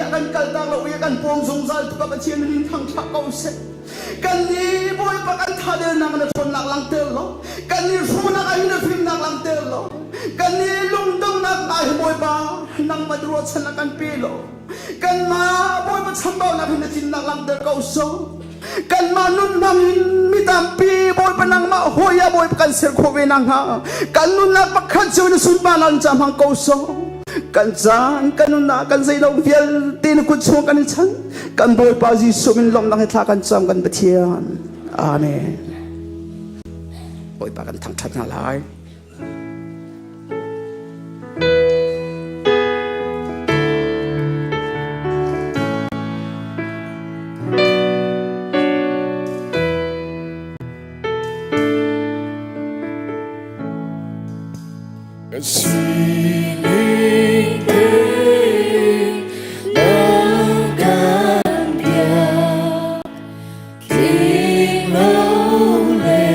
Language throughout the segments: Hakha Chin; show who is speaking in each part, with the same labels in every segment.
Speaker 1: a kan kaltak lo i a kan pawm zungzal tu ka Pathian min thangṭhat ko seh. Kan nih Bawipa kan thadernak na ṭhawnnak langhter law, kan nih hruhnak ah hin na fimnak langhter law, kan nih lungdonghnak ah hin Bawipa nangmah ruahchannak kan pe law, kanmah Bawipa chambaunak hin na tlinnak langhter ko sawh. Kanmah nunnak in mi tampi Bawipa nangmah hawi ah Bawipa kan ser khawh ve nakhnga kan nunnak pakhat cio na sunparnak in ca hmang ko sawh. Kan caan, kan nunnak, kan zeilo vialte na kut chung kan in chan. Kan Bawipa Jesuh min lawmhnak he thla kan cam kan Pathian. Amen. Bawipa kan thangṭhat hna lai.
Speaker 2: Kan sining tein na kan biak. Tling lo le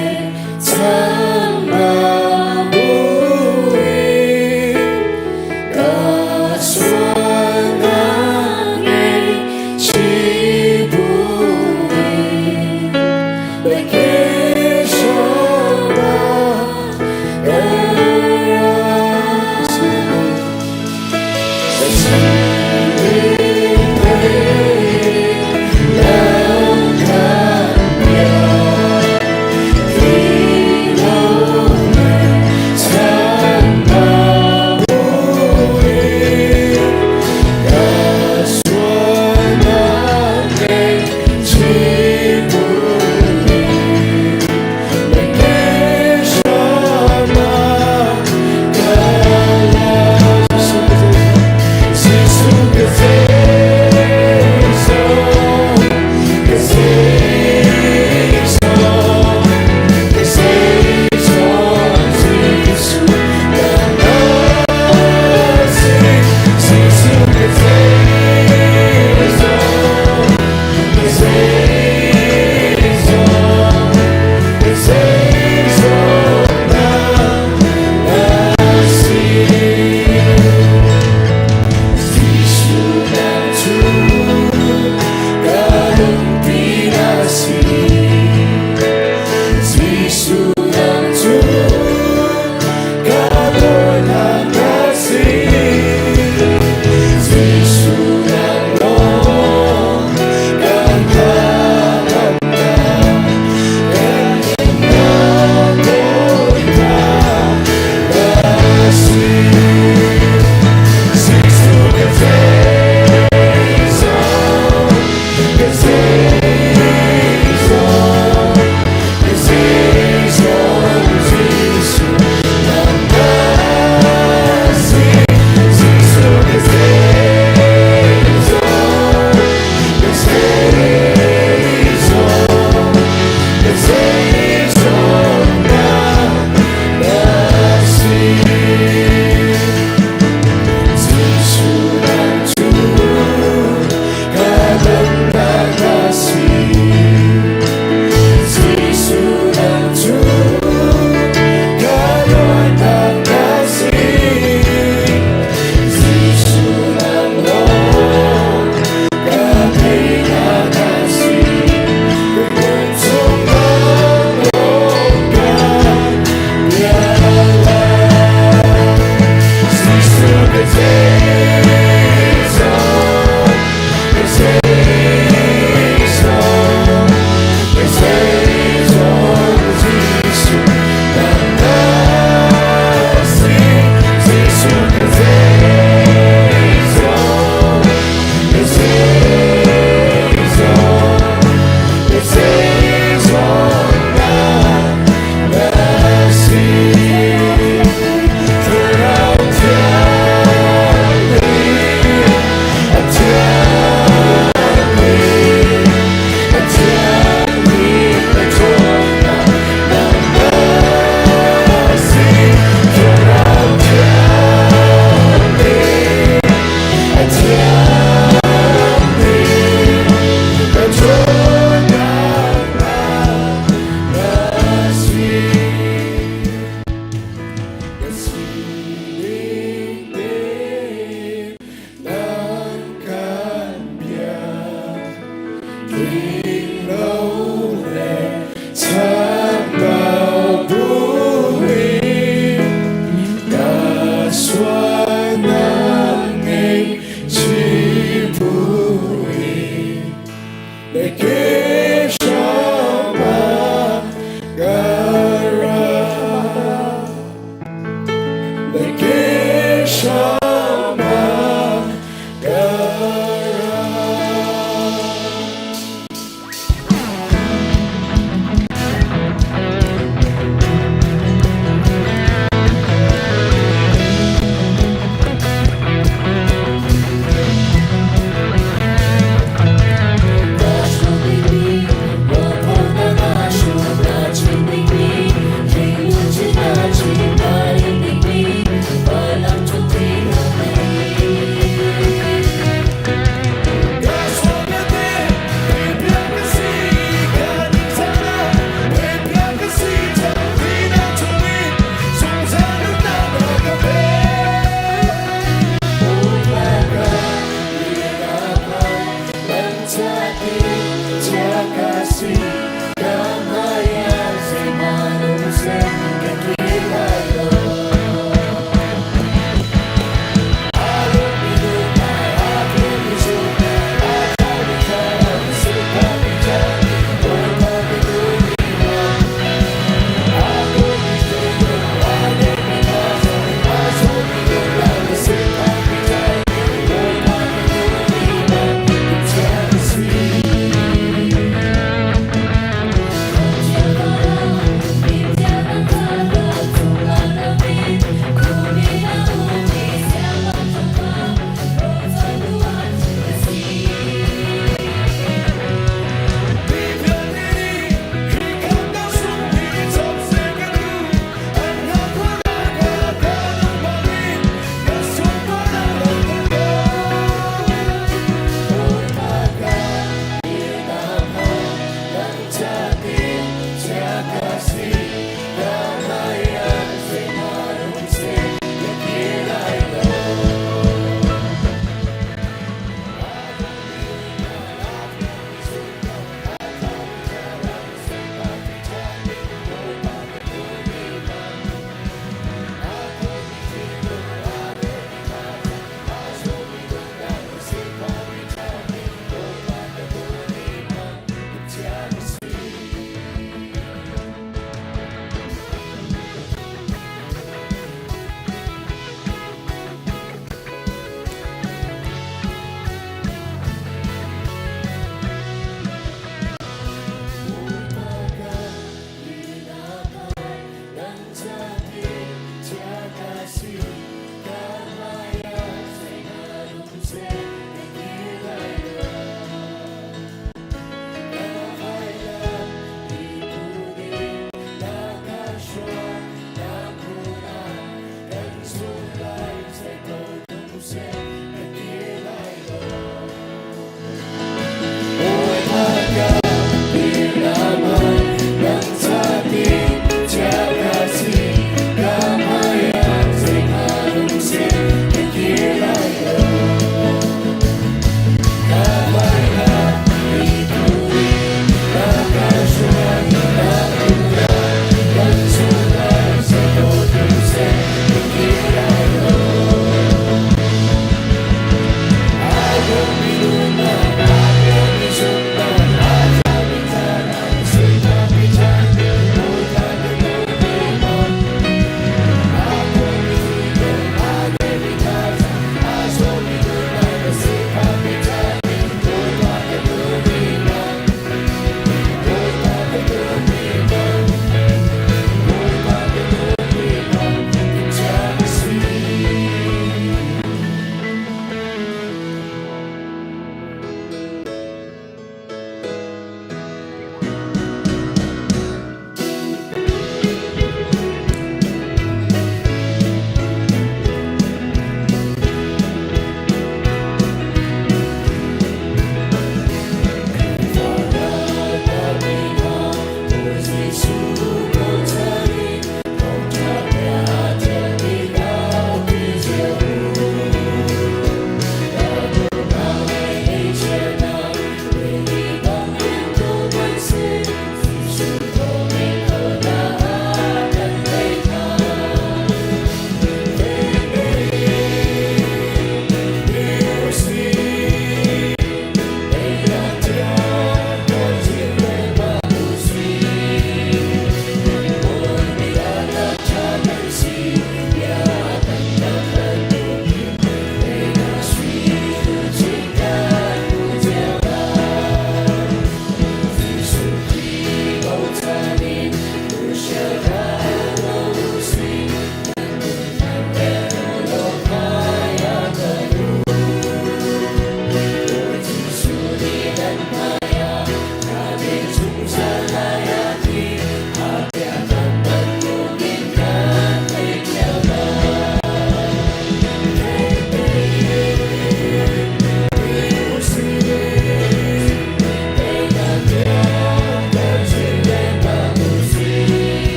Speaker 2: chambau buin ka sualnak ngaihchih buin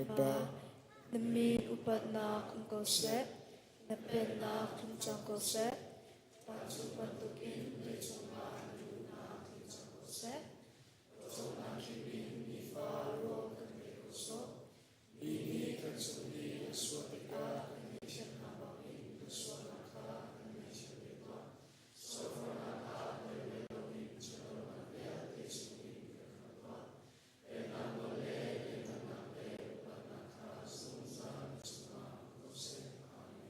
Speaker 3: Kan Pa, na min upatnak um ko seh, na pennak tlung cang ko seh, vancung bantukin leicung ah na duhnak tlung cang ko seh. Zawtnak in nifa rawl kan pe ko sawh. Mi nih kan cung i an sual tikah kan ngaihthiam hna bangin kan sualnak kha kan ngaihthiam ve tuah. Sualforhnak ah tel ve loin ṭhatlonak vialte chungin kan khamh tuah. Pennak nawl le lianhngannak le upatnak kha zungzal na cungah um ko seh. Amen.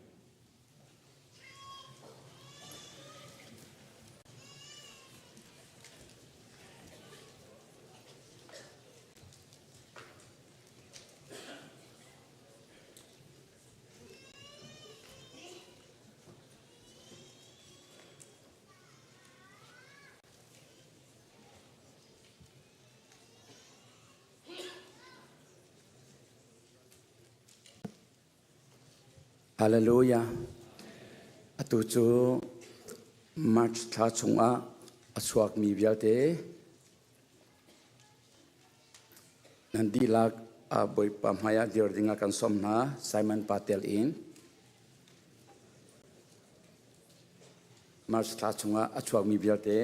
Speaker 1: Hallelujah. Atu cu March thla chungah a chuakmi vialte nan dihlak Bawipa hmaiah dir dingah kan sawm hna. Simon Patel in March thla chungah a chuakmi vialte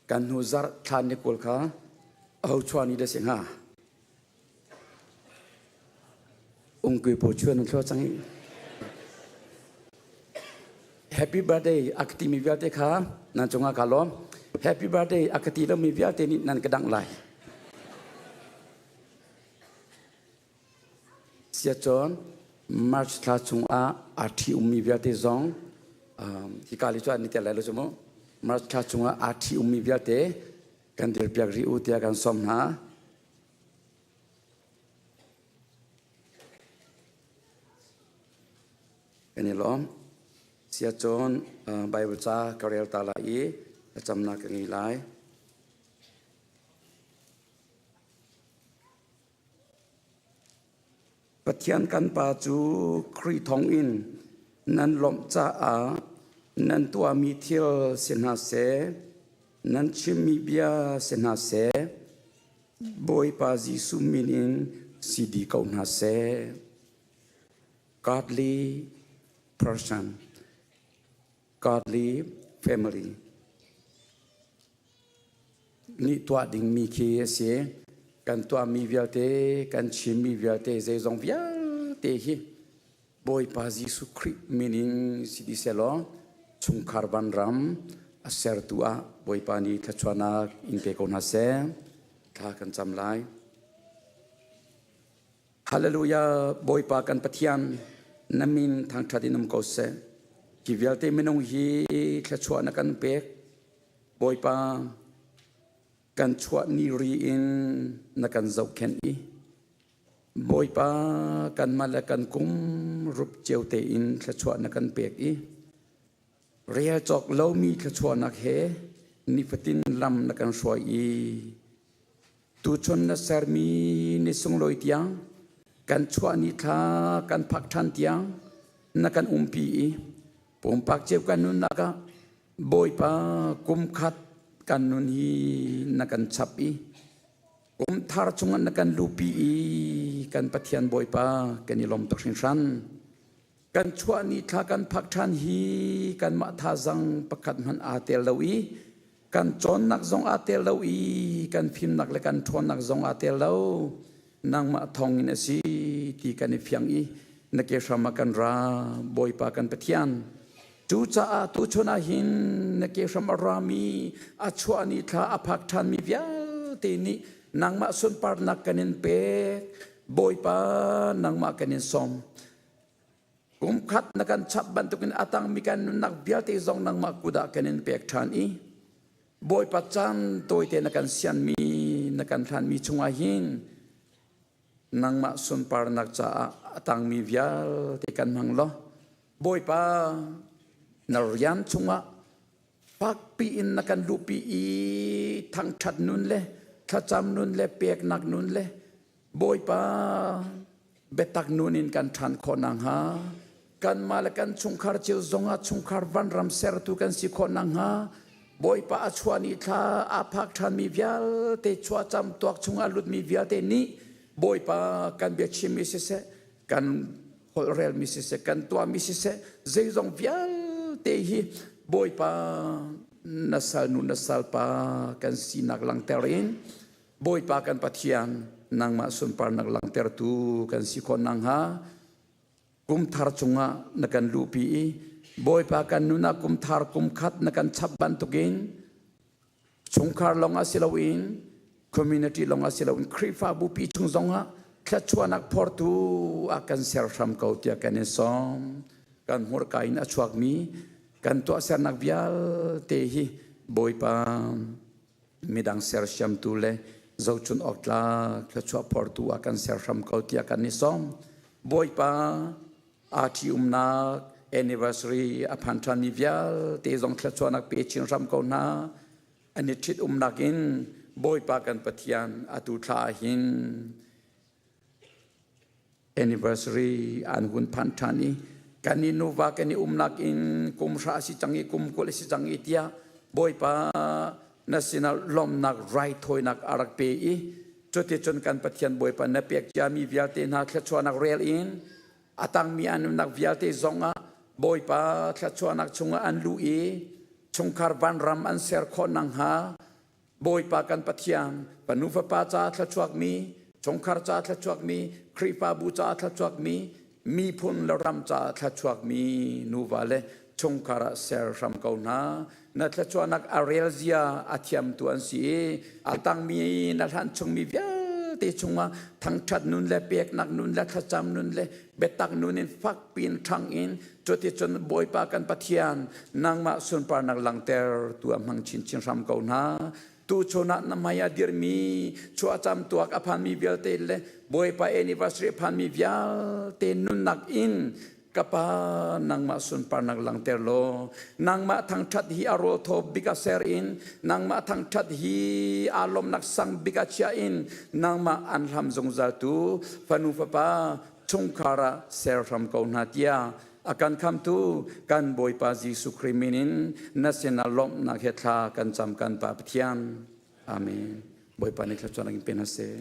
Speaker 1: Kan hnu zarh thla ni 20 kha aho chuah ni dah si hnga? Ungkui paw chuan an thlua cang i. Happy birthday a ka timi vialte kha nan cungah kaa lawm. Happy birthday a ka ti lomi vialte nih nan ka dangh lai. Siacun March thla chungah aa ṭhi ummi vialte zong hika li cu an i tel lai lo cu mu. March thla chungah aa ṭhi ummi vialte kan dirpiak rih u tiah kan sawm hna. Kan i lawm. Siacun Bible ca ka rel ta lai i thlacamnak ka ngei lai. Pathian kan Pa cu Khrih thawngin nan lawmh caah nan tuahmi thil si hna seh, nan chimmi bia si hna seh, Bawipa Jesuh min in si dih ko hna seh. Godly person, godly family. Nih tuah dingmi khi a si. Kan tuahmi vialte, kan chimmi vialte, zeizong vialte hi Bawipa Jesuh Khrih min in si dih sehlaw chungkhar vanram a sertu ah Bawipa nih thluachuahnak in pe ko hna seh. Thla kan cam lai. Hallelujah Bawipa kan Pathian na min thangṭhat in um ko seh. Hi vialte minung hi thluachuah na kan pek. Bawipa, kan chuah ni ri in na kan zohkhenh i Bawipa, kanmah le kan kum rup cio tein thluachuah na kan pek i rel cawk lomi thluachuahnak he nifatin lam na kan hruai i tuchun na sermi ni sunglawi tiang kan chuah ni thla kan phak ṭhan tiang na kan umpi i pumpak cio kan nunnak ah Bawipa kum khat kan nun hi na kan chap i kum thar chungah na kan lupi i kan Pathian Bawipa kan i lawm tuk hringhran. Kan chuah ni thla kan phak ṭhan hi kanmah thazang pakhat hmanh aa tel lo i kan cawnnak zong aa tel lo i kan fimnak le kan ṭhawnnak zong aa tel lo. Nangmah thawng in a si ti kan i fiang i na ke hram ah kan ra Bawipa kan Pathian. Cucaah tuchun ah hin na ke hram a rami a chuah ni thla a phak ṭhanmi vialte nih nangmah sunparnak kan in pek. Bawipa nangmah kan in sawm. Kum khat na kan chap bantukin a tangmi kan nunnak vialte zong nangmah kut ah kan in pek ṭhan i Bawipa caan tawite na kan sianmi na kan hlanmi chungah hin nangmah sunparnak caah a tangmi vialte kan hmang law Bawipa na rian chungah fakpi in na kan luhpi i thangṭhat nun le thlacam nun le peknak nun le Bawipa biatak nun in kan ṭhan khawh nakhnga kanmah le kan chungkhar cio zongah chungkhar vanram sertu kan si khawh nakhnga.
Speaker 4: Bawipa a chuah ni thla aa phak ṭhanmi vialte chuahcam tuak chungah lutmi vialte nih Bawipa kan biachimmi siseh, kan holhrelmi siseh, kan tuahmi siseh, zeizong vialte hi Bawipa na salnu na salpa kan sinak langhter in Bawipa kan Pathian nangmah sunparnak langhtertu kan si khawh nakhnga kum thar chungah na kan luhpi i Bawipa kan nun ah kum thar kum khat na kan chap bantukin chungkhar lawng ah si loin community lawng ah si loin Khrihfabu pi chung zongah thluachuahnak phortu a kan ser hram ko tiah kan in sawm. Kan hmurka in a chuakmi kan tuahsernak vialte hi Bawipa midang sersiamtu le zohchun awk tlak thluachuah phortu ah kan ser hram ko tiah kan i sawm. Bawipa aa ṭhi-umnak anniversary a phan ṭhanmi vialte zong thluachuahnak pe chin hram ko hna. An i ṭhit-umnak in Bawipa kan Pathian atu thla ah hin anniversary an hun phan ṭhan i kan i nuva kan i umnak in kum hra a si cang i kum 20 a si cang i tiah Bawipa na sinah lawmhnak raithawinak a rak pe i cuticun kan Pathian Bawipa na pek ciami vialte hna thluachuahnak rel in a tangmi an nunnak vialte zongah Bawipa thluachuahnak chungah an luh i chungkhar vanram an ser khawh nakhnga Bawipa kan Pathian, fanu fapa ca thluachuakmi, chungkhar ca thluachuakmi, Khrihfabu ca thluachuakmi, miphun le ram ca thluachuakmi nuva le chungkhar ah ser hram ko hna. Na thluachuahnak a rel zia a thiamtu an si i a tangmi na hlan chungmi vialte chungah thangṭhat nun le peknak nun le thlacam nun le biatak nun in fak piin ṭhang in Cuticun Bawipa kan Pathian, nangmah sunparnak langhter tu ah hmang chinchin hram ko hna. Tuchun ah na hmai ah dirmi chuahcam tuak a phanmi vialte le Bawipa anniversary a phanmi vialte nunnak in ka pa nangmah sunparnak langhter law nangmah thangṭhat hi a rawl thaw bik a ser in nangmah thangṭhat hi aa lawmnak sang bik a chia in nangmah an hlam zungzal tu fanu fapa chungkhar ah ser hram ko hna tiah a kan khamtu kan Bawipa Jesuh Khrih min in na sinah lawmhnak he thla kan cam kan Pa Pathian. Amen. Bawipa nih thluachuahnak in pe hna seh.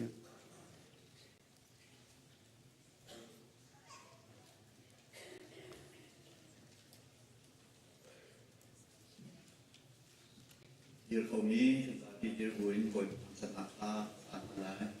Speaker 5: Dir khomi zapi dir buin Bawipa thangṭhatnak kha a hna lai.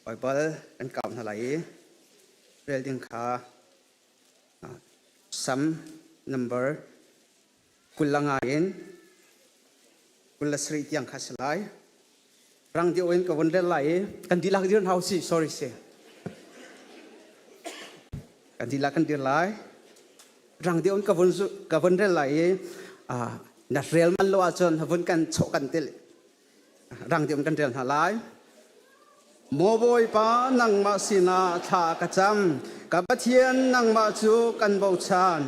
Speaker 1: Baibal kan kau hna lai i rel ding kha Sam number 25 in 27 tiang kha si lai. Rang deuh in ka vun rel lai i kan dihlak dir hna usih sorry si. Kan dihlak kan dir lai. Rang deuh in ka vun ka vun rel lai i na rel man lo ahcun vun kan chawh kan til rang deuh in kan rel hna lai. Maw Bawipa, nangmah sinah thla ka cam. Ka Pathian, nangmah cu kan bochan.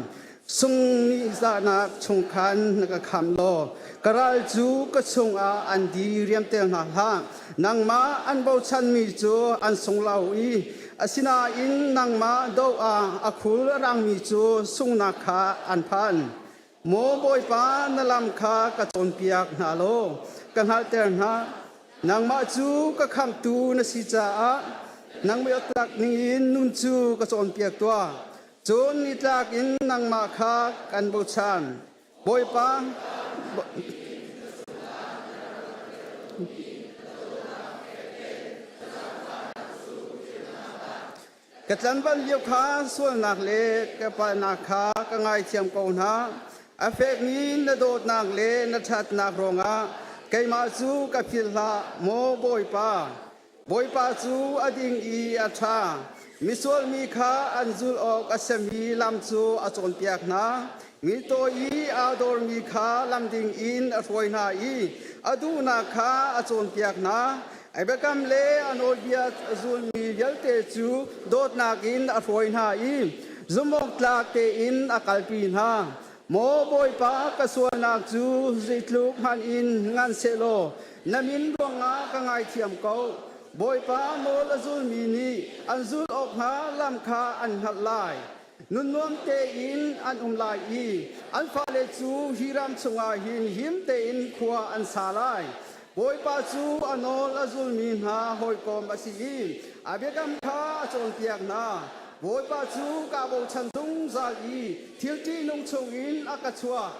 Speaker 1: Sung nih zahnak chung khan na ka khamh law, ka ral cu ka chungah an di riamter hna hlah. Nangmah an bochanmi cu an sung lo i asinain nangmah doh ah a khul a rangmi cu sunghnak kha an phan. Maw Bawipa, na lam kha ka cawnpiak hna law ka hngalhter hna. Nangmah cu ka khamhtu na si caah nangmah tlak ningin nun cu ka cawnpiak tuah. Cun nitlak in nangmah kha kan bochan. Bawipa, Ka tlanval lio kha sualnak le ka palhnak kha ka ngaithiam ko hna. A fekmi na dawtnak le na ṭhatnak ruangah keimah cu ka philh hlah, maw Bawipa. Bawipa cu a ding i a ṭha. Misual mi kha an zulh awk a simi lam cu a cawnpiak hna. Mi tawi i aa dawrmi kha lam ding in a hruai hna i a duhnak kha a cawnpiak hna. A biakam le a nawlbia a zulmi vialte cu dawtnak in a hruai hna i zumhawktlak tein a kalpi hna. Maw Bawipa, ka sualnak cu zeitluk hmanh in ngan sehlaw na min ruangah ka ngaithiam ko. Bawipa nawl a zulmi nih an zulh awk hnga lam kha an hngalh lai. Nunnuam tein an um lai i an fale cu hi ram chungah hin him tein khua an sa lai. Bawipa cu a nawl a zulmi hna hawikom a si i a biakam kha a cawnpiak hna. Bawipa cu kaa bochan zungzal i thil ṭihnung chungin a ka chuah.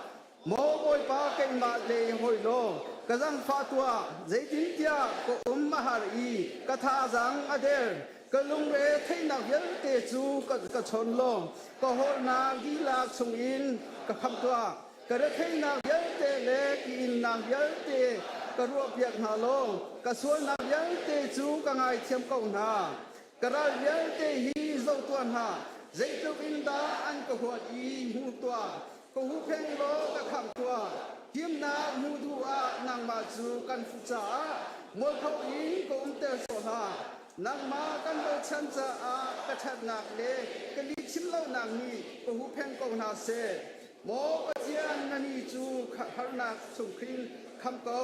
Speaker 1: Maw Bawipa keimah lei hawi law ka zaangfah tuah, zeitintiah ka um a har i ka thazaang a der. Ka lungre theihnak vialte cu ka chawn law ka hawlnak dihlak chungin ka khamh tuah. Ka retheihnak vialte le ka innak vialte ka ruahpiak hna law ka sualnak vialte cu ka ngaithiam ko hna. Ka ral vialte hi zoh tuah hna, zeitluk in dah an ka huat i hmu tuah. Ka huhphenh law ka khamh tuah. Himnak hmuh duh ah nangmah cu kan fuh caah mualpho in ka umter sawh hlah. Nangmah kan bochan caah ka ṭhatnak le ka lihchim lonak nih ka huhphenh ko hna seh. Maw Pathian, na ni cu harnak chung khin khamh ko.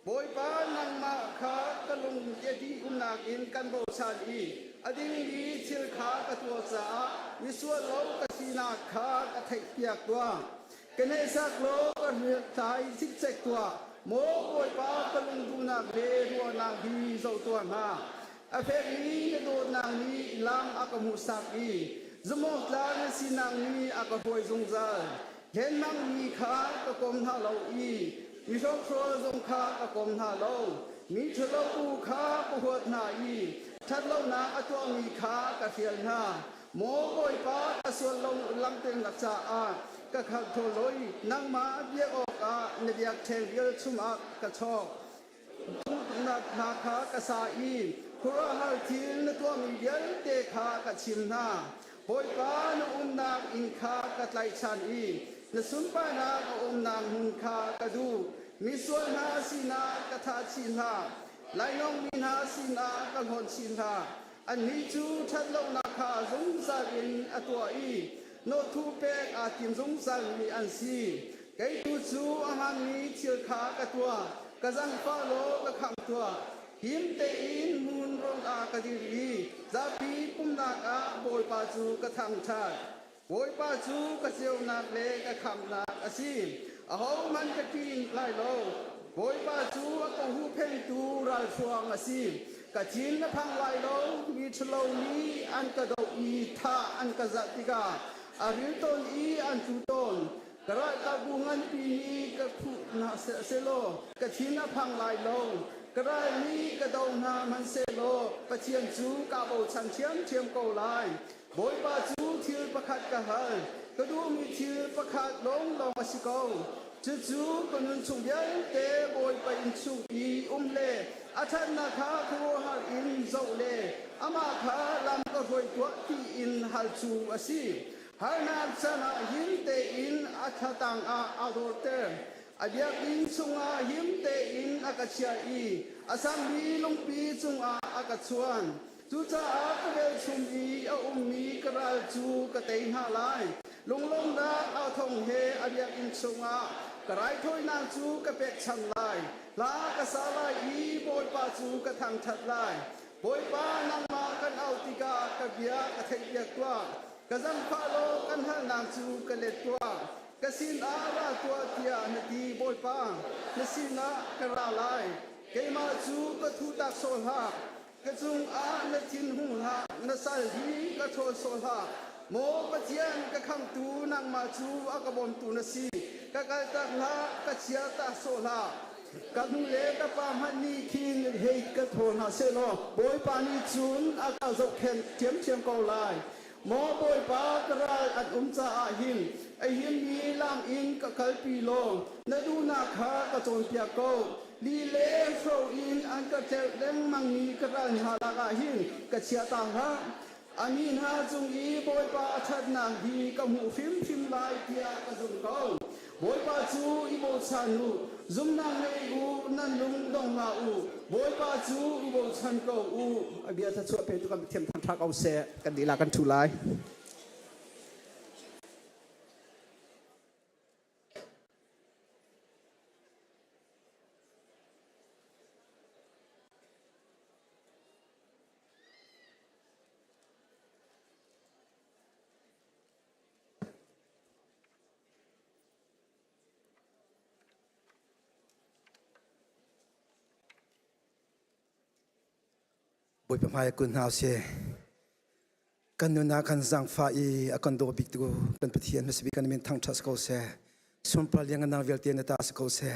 Speaker 1: Bawipa nangmah kha ka lung a dih umnak in kan bochan i a dingmi thil kha ka tuah caah misual lo ka sinak kha ka theihpiak tuah. Ka hneksak law ka hriamtlai cikcek tuah. Maw Bawipa ka lungduhnak le ruahnak hi zoh tuah hna. A fekmi na dawtnak nih lam a ka hmuhsak i zumhawktlak na sinak nih a ka hruai zungzal. Hlenmangmi kha ka kom hna lo i mihrokhrawl zong kha ka kom hna lo. Mi ṭhalo bu kha ka huat hna i ṭhatlonak a tuahmi kha ka hrial hna. Maw Bawipa, ka sual lo langhternak caah ka khalh thaw loi, nangmah biak awkah na biakṭheng vial chungah ka chawk. Thungnak hna kha ka sa i khuaruahhar thil na tuahmi vialte kha ka chim hna. Bawipa, na umnak inn kha ka tlaihchan i na sunparnak a umnak hmun kha ka duh. Misual hna sinah ka thah chih hna, lainawngmi hna sinah ka hlawnh chih hna. Annih cu ṭhatlonak kha zungzal in a tuah i nawhthu pek aa tim zungzalmi an si. Kei tu cu a hmaanmi thil kha ka tuah, ka zaangfah law ka khamh tuah. Him tein hmun rawn ah ka dir i zapi pumhnak ah Bawipa cu ka thangṭhat. Bawipa cu ka ceunak le ka khamhnak a si. Ahohmanh ka ṭih lai lo. Bawipa cu a ka huhphenhtu ralhruang a si. Ka thin na phang lai lo. Mi ṭhalo nih an ka doh i thah an ka zalh tikah a ril tawn i an tlu tawn. Ka ralkapbu nganpi nih ka khuh hna sehlaw ka thin a phang lai lo. Ka ral nih ka do hna hmanhsehlaw Pathian cu kaa bochan ṭhiamṭhiam ko lai. Bawipa cu thil pakhat ka hal, ka duhmi thil pakhat lawnglawng a si ko. Cucu ka nun chung vialte Bawipa inn chung i um le a ṭhatnak kha khuaruahhar in zoh le amah kha lam ka hruai tuah tiin hal cu a si. Harnak caan ah him tein a thla tangah aa dorter. A biakinn chungah him tein a ka chiah i a sangmi lungpi cungah a ka chuan. Cucaah ka velchum i a ummi ka ral cu ka tei hna lai. Lunglawmhnak authawng he a biakinn chungah ka raithawinak cu ka pekchanh lai. Hla ka sa lai i Bawipa cu ka thangṭhat lai. Bawipa, nangmah kan auh tikah ka bia ka theihpiak tuah. Ka zangfah law kan halnak cu ka let tuah. Ka sinah ra tuah tiah na ti, Bawipa, na sinah ka ra lai. Keimah cu ka thutak sawh hlah. Ka cungah na thin hung hlah, na sal hi ka ṭhawl sawh hlah. Maw Pathian, ka khamhtu, nangmah cu a ka bawmtu na si. Ka kaltak hlah, ka chiata sawh hlah. Ka nu le ka pa hmanh nih khin hei ka thawl hna sehlaw Bawipa nih cun a ka zohkhenh ṭhiamṭhiam ko lai. Maw Bawipa, ka ral an um caah hin a himmi lam in ka kalpi law na duhnak kha ka cawnpiak ko. Li le hro in an ka tlerh lengmangmi ka ral hna lakah hin ka chiata hlah. A mi hna cung i Bawipa a ṭhatnak hi ka hmuh hrimhrim lai tiah ka zumh ko. Bawipa cu i bochan u, zumhnak ngei u, nan lung dong hlah u. Bawipa cu i bochan ko u. A bia thluachuah petu kan Pathian thangṭha ko seh. Kan dihlak kan ṭhu lai.
Speaker 6: Bawipa hmai kun hna usih. Kan nun ah kan zaangfah i a kan daw bik tu kan Pathian hmasa bik kan min thangṭhat si ko seh. Sunpar liangngannak vialte na ta si ko seh.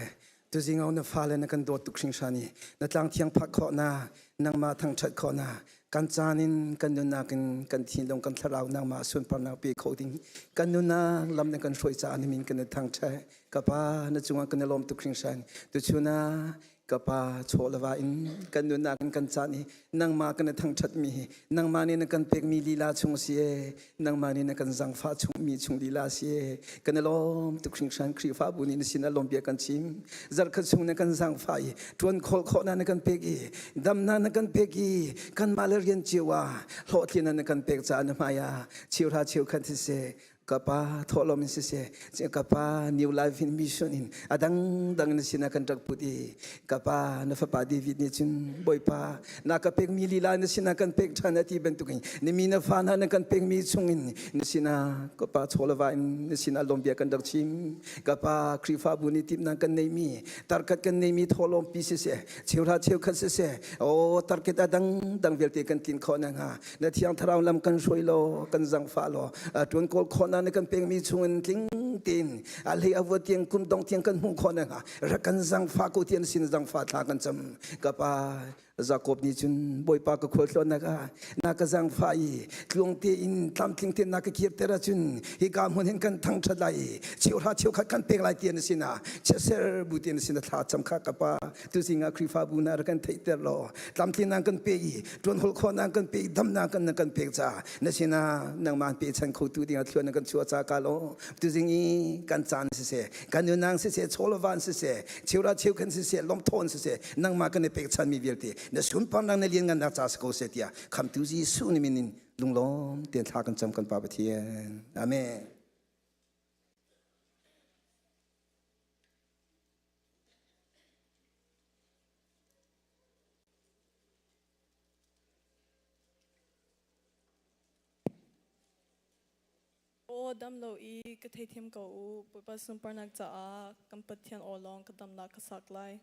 Speaker 6: Tuzing ah na fale na kan dawt tuk hringhran i na tlang thiang phak khawh na nangmah thangṭhat khawh na kan caan in kan nunnak in kan thinlung kan thlarau nangmah sunparnak pe kho ding kan nunnak lam na kan hruai caah na min kan i thangṭhat. Ka pa na cungah kan i lawm tuk hringhran. Tuchun ah ka pa chaw le va in kan nunnak in kan caan i nangmah kan i thangṭhat mi hi nangmah nih na kan pekmi lila chung si e nangmah nih na kan zangfah chung mi chung lila si e kan i lawm tuk hringhran Khrihfabu nih na sin ah lawm bia kan chim zarhkhat chung na kan zangfah i ṭuan khawl khawhnak na kan pek i damnak na kan pek i kanmah le rian cio ah hlawhtlinnak na kan pek caah na hmai ah cheuhra cheukhat siseh ka pa thawhlawm in siseh ka pa New Life in Mission in a dangdang na sinah kan rak put i ka pa na fapa David nih cun Bawipa na ka pekmi lila na sinah kan pek ṭhan a ti bantukin na mi na fa hna na kan pekmi chungin na sinah ka pa chawlava in na sinah lawmbia kan rak chim ka pa Khrihfabu nih timhnak kan neimi tarkhat kan neimi thawhlawm pi siseh cheuhra cheukhat siseh o tarket a dangdang vialte kan tlin khawh nakhnga na thiang thlarau lam kan hruai law kan zangfah law ṭuan kawl khawhnak na kan pekmi chungin tling tein a hlei a vuat tiang kum dong tiang kan hmuh khawh nakhnga rak kan zangfah ko tian sin zangfah thla kan cam. Ka pa Jakob nih cun Bawipa ka khualtlawnnak ah na ka zangfah i tluang tein tlamtling tein na ka kirter ahcun hika hmun hin kan thangṭhat lai i cheuhra cheukhat kan pek lai tian sinah chiatser bu tian sin thla cam kha ka pa tuzing ah Khrihfabu na rak kan theihter law tlamtling kan pe i ṭuan holh khawhnak kan pek damnak kan na kan pek caah na sinah nangmah pechan khotu dingah thluan na kan chuah ca ka law tuzing i kan caan siseh kan nunang siseh chawlvan siseh cheura cheukhan siseh lawmthawn siseh nangmah kan i pekchanmi vialte na sunparnak na lianngannak ca si ko seh tiah khamtu Jesuh ni min in lunglawm tein thla kan cam kan Pa Pathian. Amen.
Speaker 3: Aw dam lo i ka theithiam ko u. Bawipa sunparnak caah kan Pathian aw lawng ka damnak ka sak lai.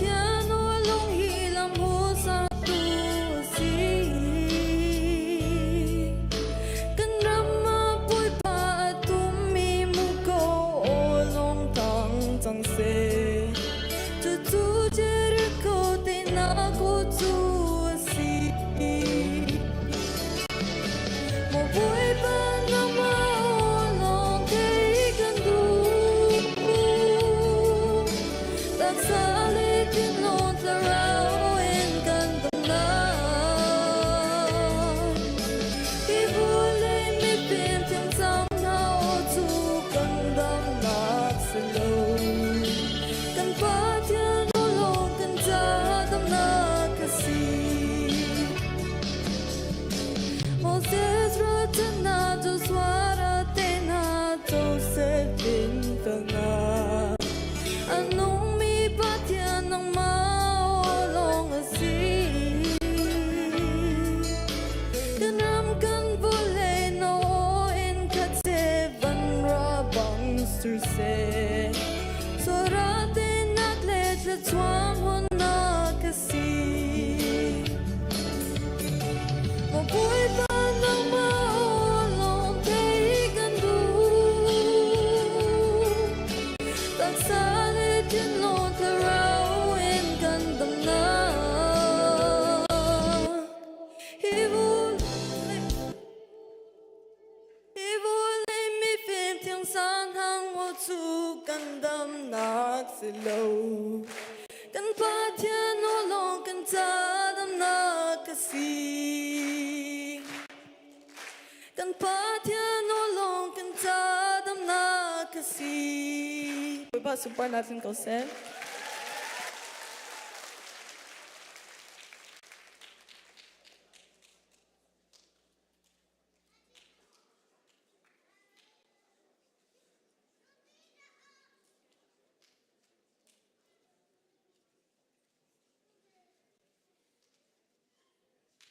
Speaker 2: Pathian lung hi lam hmuhsaktu a si. Kan ram ah Bawipa a tummi muko aw lawng tang cang seh. Cucu Jericho teinak aw cu a si. Maw Bawipa nangmah aw lawng theih kan duh. Taksa le thinlung thlarau in kan damnak. Hi vawlei mifim thiamsang hna aw cu kan damnak si lo. Kan Pathian aw lawng kan ca damnak a si. Moses ruahchannak Joshua te hna Joseph in tangah a nungmi Pathian nangmah aw lawng a si. Kan ram kan vawlei na aw in khat seh van ra bang sur seh. Sora tenak le thluachuah hmunnak a si. Maw Bawipa nangmah aw lawng theih kan duh. Taksa le thinlung thlarau in kan damnak. Hi Hi vawlei mifim thiangsan hang maw cu kan damnak si lo. Kan Pathian aw lawng kan ca damnak a si. Kan Pathian aw lawng kan ca damnak a si.
Speaker 3: Bawipa sunparnak tling ko seh.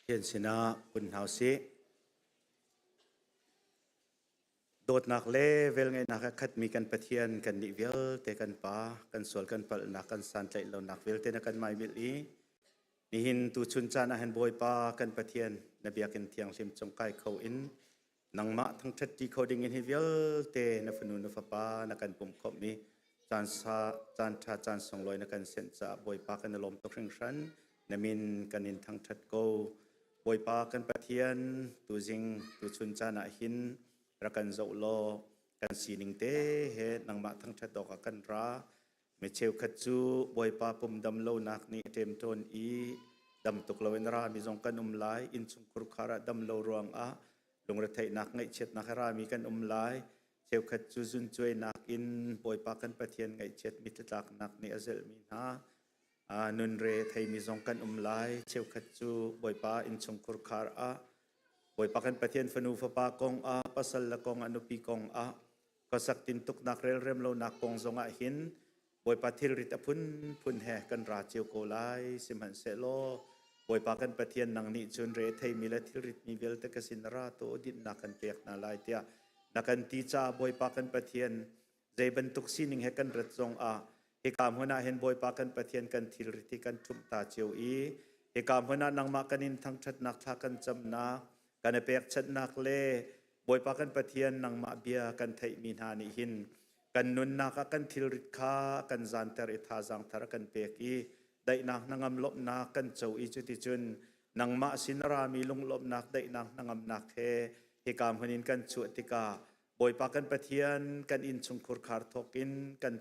Speaker 5: Pathian sinah kun hna usih. Dawtnak le velngeihnak a khatmi kan Pathian kan nih vialte kan Pa, kan sual kan palhnak kan santlaih lonak vialte na kan maimilh i Nihin tuchun caan ah hin Bawipa kan Pathian na biakinn thianghlim cung kai kho in nangmah thangṭhat ṭi kho ding in hi vialte na fanu na fapa na kan pumhkhawmh i caan sa caan ṭha caan sunglawi na kan senh caah Bawipa kan i lawm tuk hringhran na min kan in thangṭhat ko Bawipa kan Pathian tuzing tuchun caan ah hin rak kan zoh law kan sining te he nangmah thangṭhat awkah kan ra Mi cheukhat cu Bawipa pum dam lonak nih a ṭemṭawn i dam tuk loin a rami zong kan um lai. Innchungkhur khar ah dam lo ruangah lungretheihnak ngaihchiatnak a rami kan um lai. Cheukhat cu zuncuainak in Bawipa kan Pathian ngaihchiat mi tlatlaknak nih a zelhmi hna nunre theimi zong kan um lai. Cheukhat cu Bawipa innchungkhur khar ah Bawipa kan Pathian fanu fapa kong ah pasal le kong ah nupi kong ah khuasak tintuknak relrem lonak kong zongah hin Bawipa thilrit a phunphun he kan ra cio ko lai sihmanhsehlaw Bawipa kan Pathian nang nih cun re theimi le thilrit mi vialte ka sin ra to dinhnak kan pek hna lai tiah na kan ti caah Bawipa kan Pathian zei bantuk sining he kan rat zong ah hika hmun ah hin Bawipa kan Pathian kan thilrit hi kan ṭhumh ta cio i hika hmun ah nangmah kan in thangṭhatnak thla kan camnak kan i pekchanhnak le Bawipa kan Pathian nangmah bia kan theihmi hna nih hin kan nunnak ah kan thilrit kha kan zanter i thazaang thar kan pek i daihnak hnangam lawmhnak kan co i cuticun nangmah sin a rami lunglawmhnak daihnak hnangamnak he hika hmun in kan chuah tikah Bawipa kan Pathian kan innchungkhur khar thawk in kan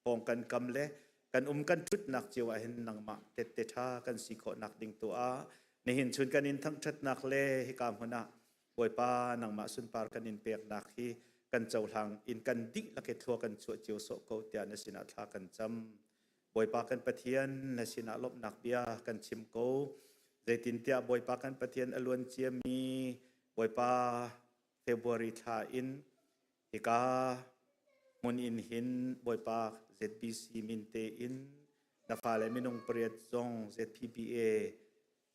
Speaker 5: pawng kan kam le kan um kan ṭhutnak cio ah hin nangmah tette ṭha kan si khawhnak ding tu ah nihin chun kan in thangṭhatnak le hika hmun ah Bawipa nangmah sunpar kan in peknak hi kan cohlang in kan dihlak i thlua kan chuah cio sawh ko tiah na sinah thla kan cam. Bawipa kan Pathian na sinah lawmhnak bia kan chim ko. Zeitintiah Bawipa kan Pathian a luan ciami Bawipa February thla in Hika hmun in hin Bawipa ZBC min tein na fale minung pariat zong ZPBA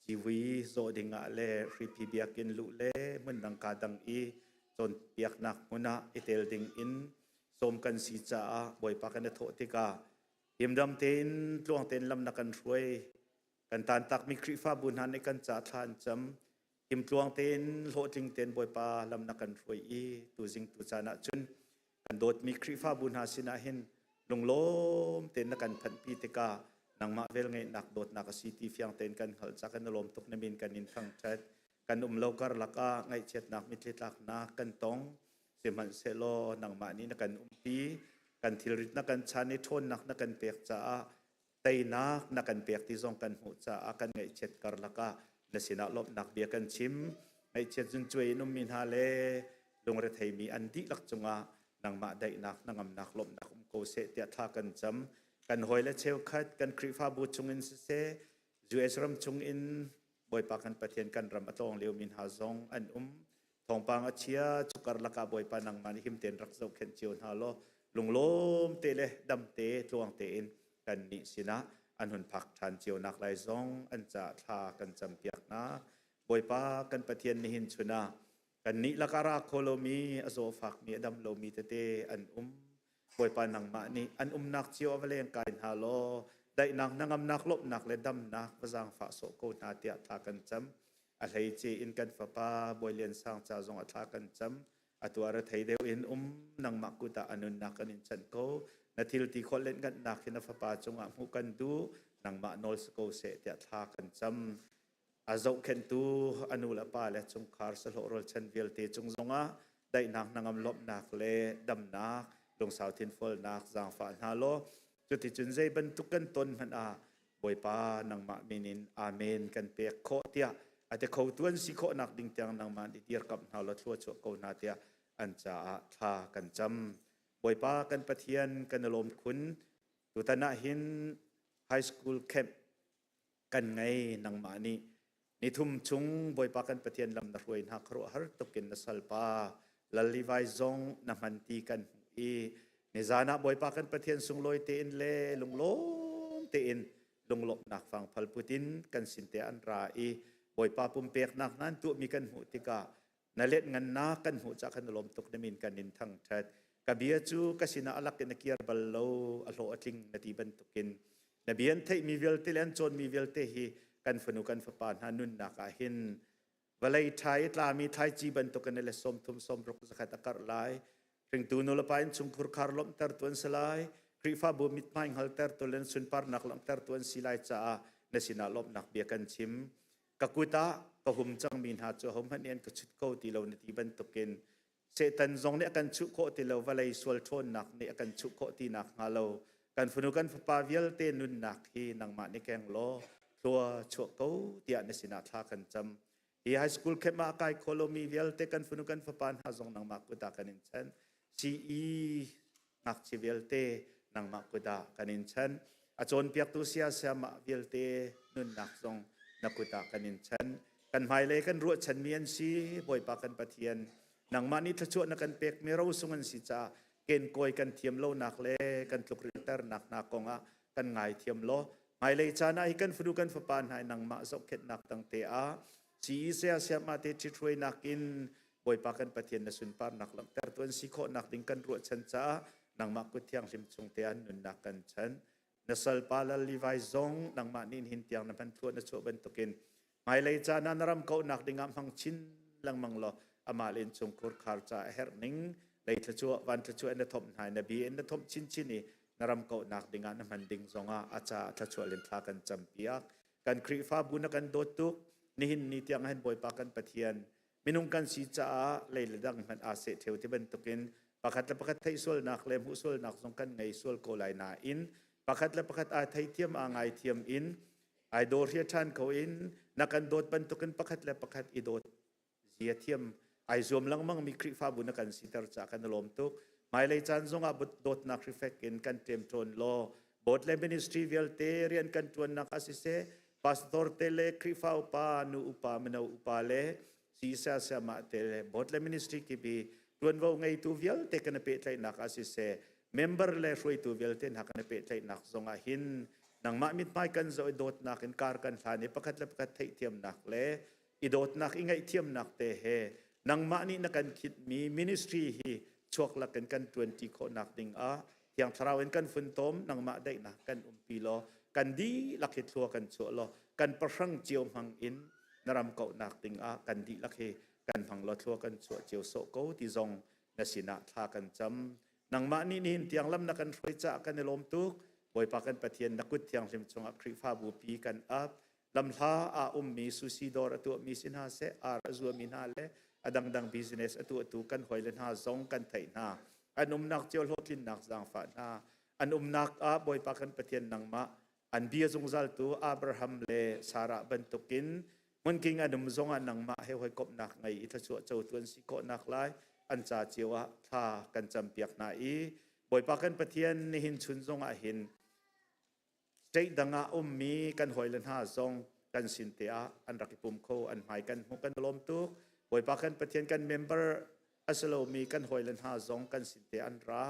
Speaker 5: civui zawh dingah le hripi biakinn luh le hmundang ka dang i cawnpiaknak hmun ah i tel ding in sawm kan si caah Bawipa kan i thawh tikah. Himdam tein tluang tein lam na kan hruai. Kan tantakmi Khrihfabu hna nih kan ca thla an cam. Himtluang tein hlawhtling tein Bawipa lam na kan hruai i tuzing tu caan ah cun kan dawtmi Khrihfabu hna sinah hin lunglawm tein na kan phanhpi tikah nangmah velngeihnak dawtnak a si ti fiang tein kan hngalh ca kan i lawm tuk na min kan in thangṭhat. Kan um lo karlak ah ngaihchiatnak mitthli tlaknak kan tong. Sihmanhsehlaw nangmah nih na kan umpi, kan thilrit na kan chan i ṭhawnnak na kan pek caah teinak na kan pek ti zong kan hmuh caah kan ngaihchiat karlak ah na sinah lawmhnak bia kan chim. Ngaihchiat zuncuai in ummi hna le lungretheimi an dihlak cungah nangmah daihnak, hnangamnak, lawmhnak um ko seh tiah thla kan cam. Kan hawile cheukhat kan Khrihfabu chungin siseh, US ram chungin Bawipa kan Pathian kan ram a tlawng liomi hna zong an um. Thawngpang a chia cu karlak ah Bawipa nangmah nih him tein rak zohkhenh cio hna law lunglawm te le dam te tluang tein kan nih sinah an hun phak ṭhan cio nak lai zong an caah thla kan campiak hna. Bawipa kan Pathian nihin chun ah kannih lakah ra kho lomi a zawfakmi a dam lomi tete an um. Bawipa nangmah nih an umnak cio a va leng kai hna law daihnak hnangamnak lawmhnak le damnak va zaangfah sawh ko hna tiah thla kan cam. A hleice in kan fapa Bawi Lian Sang ca zong a thla kan cam. Atu ah rethei deuh in um nangmah kut ah a nunnak kan in chanh ko. Na thil ti khawh lenhnganhnak hi na fapa cungah hmuh kan duh. Nangmah nawl si ko seh tiah thla kan cam. A zohkhenhtu a nu le pa le chungkhar sahlawh rualchan vialte cung zongah daihnak hnangam lawmhnak le damnak lungsau thinfualnak zaangfah hna law cuticun zei bantuk kan ton hmanh ah Bawipa nangmah min in amen kan pek khawh tiah a ti kho tuan si khawhnak ding tiang nangmah nih dirkamh hna law thlua chuah ko hna tiah an caah thla kan cam. Bawipa kan Pathian kan i lawm khun. Tutan ah hin high school camp kan ngei nangmah nih nithum chung Bawipa kan Pathian lam na hruai hna khuaruahhar tukin na salpa Lal Levi zong na hman ti kan hmuh i nizan ah Bawipa kan Pathian sunglawi tein le lunglawm tein lunglawmhnak fangphal putin kan sin te an ra i Bawipa pumpeknak nan tuahmi kan hmuh tikah na let ngannak kan hmuh cah kan lawm tuk na min kan in thangthat ka bia cu ka sinah alak in a kir bal lo a hlawh a tling na ti bantukin na bia an theihmi vialte le an cawnmi vialte hi kan fanu kan fapa hna nunnak ah hin vawlei ṭha i tlami thlaici bantukin le 30 60 zakhat a karh lai hringtu nulepa in chungkhur khar lawmhter tu an si lai Khrihfabu mithmai hngalter tu le sunparnak langhter tu an si lai caah na sinah lawmhnak bia kan chim ka kut ah ka hum cangmi hna cu ahohmanh nih an ka chut ko ti lo na ti bantukin Satan zong nih a kan chuh khawh ti lo vawlei sual ṭhawnnak nih a kan chuh khawh ti nak hnga lo kan fanu kan fapa vialte nunnak hi nangmah nih keng law thlua chuah ko tiah na sinah thla kan cam hi high school camp ah kai kho lomi vialte kan fanu kan fapa hna zong nangmah kut ah kan in chan CE ngakchia vialte nangmah kut ah kan in chan a cawnpiaktu siasiamah vialte nunnak zong na kut ah kan in chan kan hmailei kan ruahchanmi an si bawipa kan pathian nangmah nih thluachuah na kan pekmi rosung an si caah kenkawi kan thiam lonak le kan tlukrilternak hna kongah kan ngaithiam law hmailei caan ah hi kan fanu kan fapa hna nangmah zohkhenhnak tangte ah CE siasiamah te ṭhithruainak in Bawipa kan Pathian na sunparnak langhter tu an si khawhnak ding kan ruahchan caah nangmah kut thianghlim chung te an nunnak kan chan. Na salpa lal Levi zong nangmah nih hin tiang na hman thluah na chuah bantukin hmailei caan ah na ram kauhnak ding ah hmang chin lengmang law amah le innchungkhur khar ca a herh ning lei thluachuah van thluachuah in na thomh hna na bi in na thomh chinchin i na ram kauhnak ding ah na hman ding zong ah a ca thluachuah len thla kan campiak kan Khrihfabu na kan dawt tuk nihin ni tiang hin Bawipa kan Pathian minung kan si caah lei le dang hmanh aa seh ṭheo ti bantukin pakhat le pakhat theih sualnak le hmuh sualnak zong kan ngei sual ko lai nain pakhat le pakhat aa theithiam aa ngaithiam in ai daw hria ṭhan ko in na kan dawt bantukin pakhat le pakhat i dawt zia thiam ai zuam lengmang mi Khrihfabu na kan siter caah kan i lawm tuk hmailei caan zongah dawtnak hrifek in kan ṭemṭawn law board le ministry vialte rian kan ṭuannak ah siseh pastor te le Khrihfa upa nu upa mino upa le sisa siamah te le board le ministry kip i ṭuanvo ngeitu vialte kan i pehtlaihnak ah siseh member le hruaitu vialte hna kan i pehtlaihnak zongah hin nangmah mithmai kan zoh i dawtnak in kar kan hlan i pakhat le pakhat theihthiamnak le i dawtnak i ngaihthiamnak te he nangmah nih na kan khitmi ministry hi chuak lakin kan ṭuanṭi khawhnak ding ah. Thiang Thlarau in kan funtom nangmah daihnak kan umpi law kan dihlak hi thlua kan chuah law kan pahrang cio hmang in na ram kauhnak ding ah kan dihlak hi kan hmang law thlua kan chuah cio sawh ko ti zong na sinah thla kan cam. Nangmah nih nihin tiang lam na kan hruai caah kan i lawm tuk. Bawipa kan Pathian na kut thianghlim chungah Khrihfabu pi kan ap. Lamhla ah ummi sushi dawr a tuahmi si hna seh, ar a zuami hna le a dangdang business a tuahtu kan hawile hna zong kan theih hna. An umnak cio hlawhtlinnak zaangfah hna. An umnak ah Bawipa kan Pathian nangmah an bia zungzaltu Abraham le Sarah bantukin hmunking an um zongah nangmah he hawikomhnak ngei i thluachuah cotu an si khawhnak lai an ca cio ah thla kan campiak hna i Bawipa kan Pathian nihin chun zongah hin state dang ah ummi kan hawile hna zong kan sin te ah an rak i pum kho an hmai kan hmuh kan lawm tuk Bawipa kan Pathian kan member a si lomi kan hawile hna zong kan sin te an ra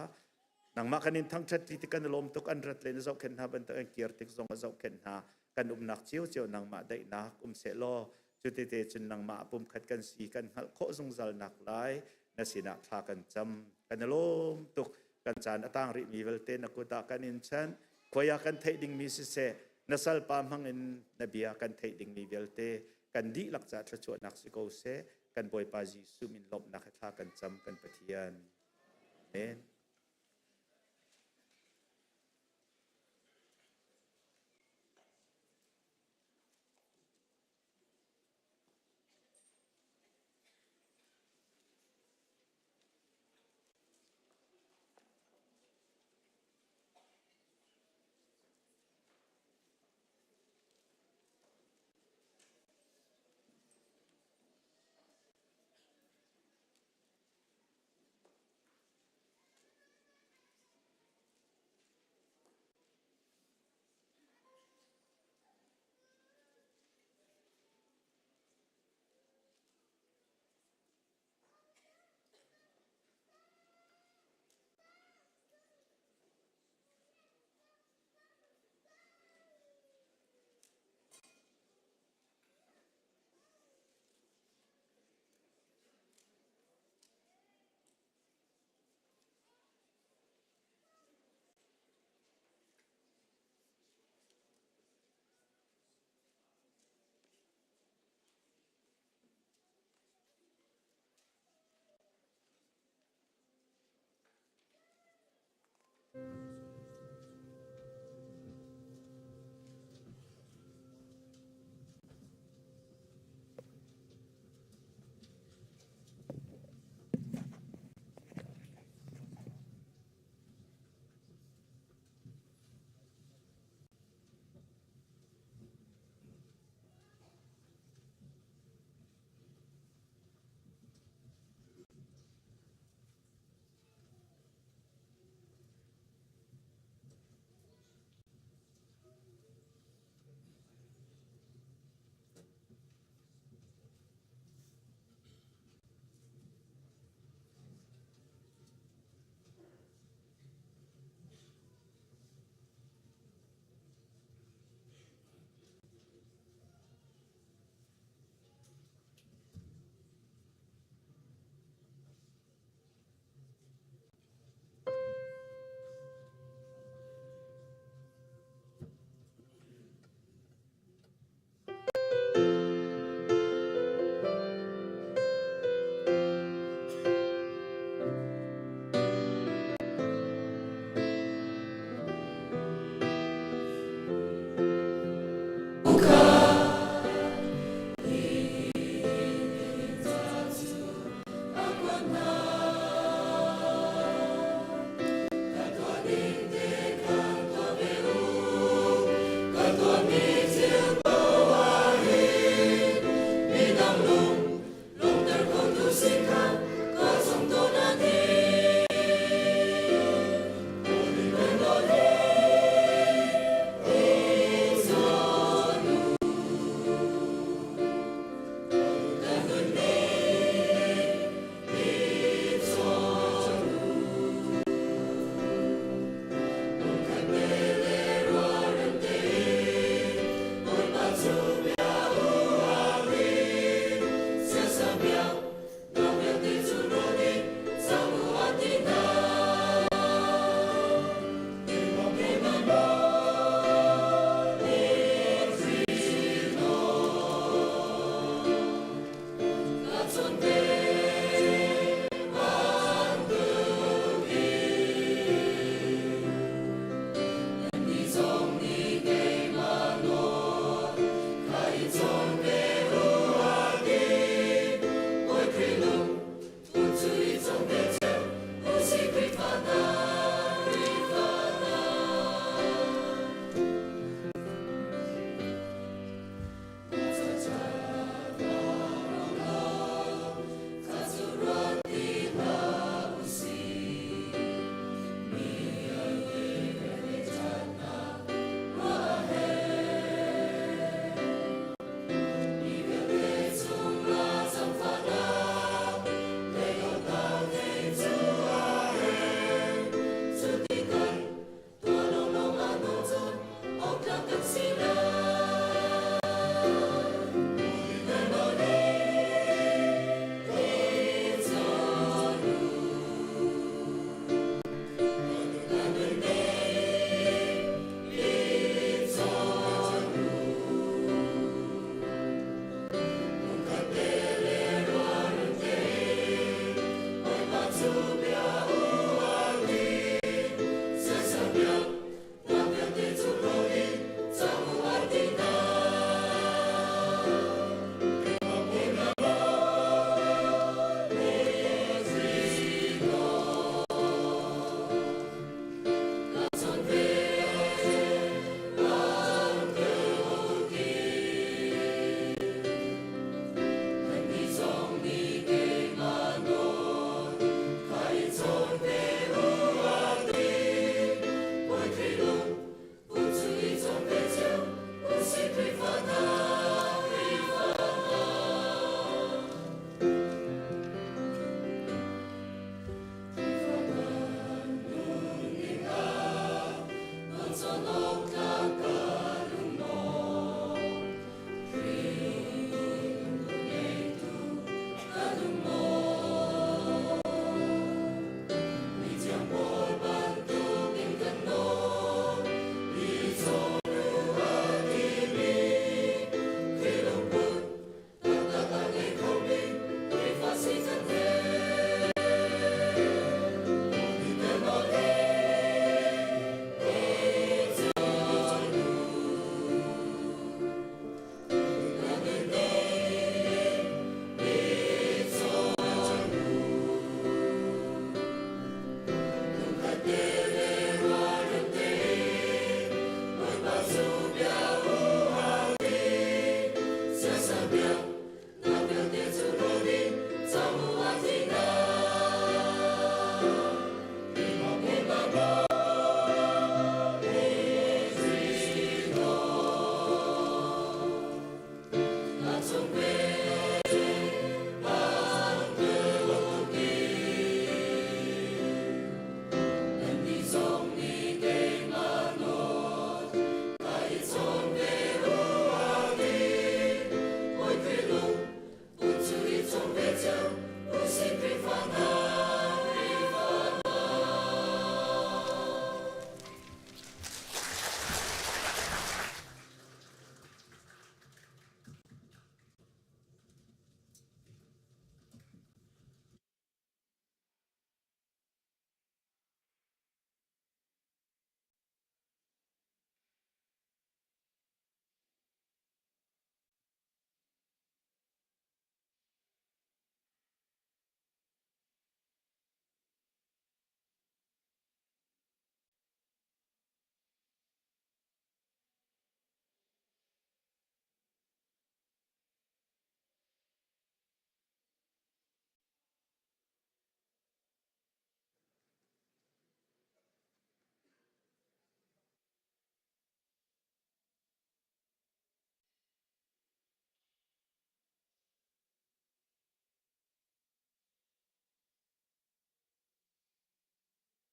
Speaker 5: nangmah kan in thangṭhat ti kan i lawm tuk an rat le na zohkhenh hna bantuk an kir tik zong a zohkhenh hna kan umnak cio cio nangmah daihnak um seh law cutete cun nangmah pumkhat kan si kan hngalh khawh zungzal nak lai na sinah thla kan cam kan i lawm tuk kan caan a tang rihmi vialte na kut ah kan in chanh khoi ah kan theih dingmi siseh na salpa hmang in na bia kan theih dingmi vialte kan dihlak ca thluachuahnak si ko seh kan Bawipa Jesuh min lawmhnak he thla kan cam kan Pathian Amen.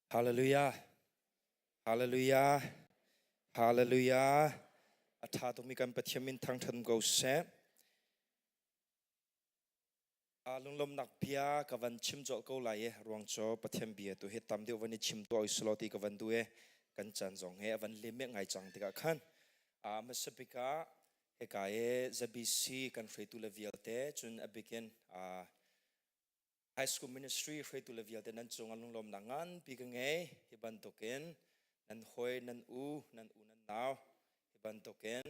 Speaker 7: Hallelujah. Hallelujah. Hallelujah. A ṭha tukmi kan Pathian min thangṭhat ko seh. Lunglawmnak bia ka van chim colh ko lai i ruang cu Pathian bia tu hi tam deuh van i chim tuah usulaw ti ka van duh i kan caan zong hi a van lim ngai cang tikah khan hmasa bik ah hika i ZBC kan hruaitu le vialte cun a bikin High School Ministry hruaitu le vialte nan cung ah lunglawmnak nganpi ka ngei. Hi bantukin nan hawi, nan u, nan u nan nau hi bantukin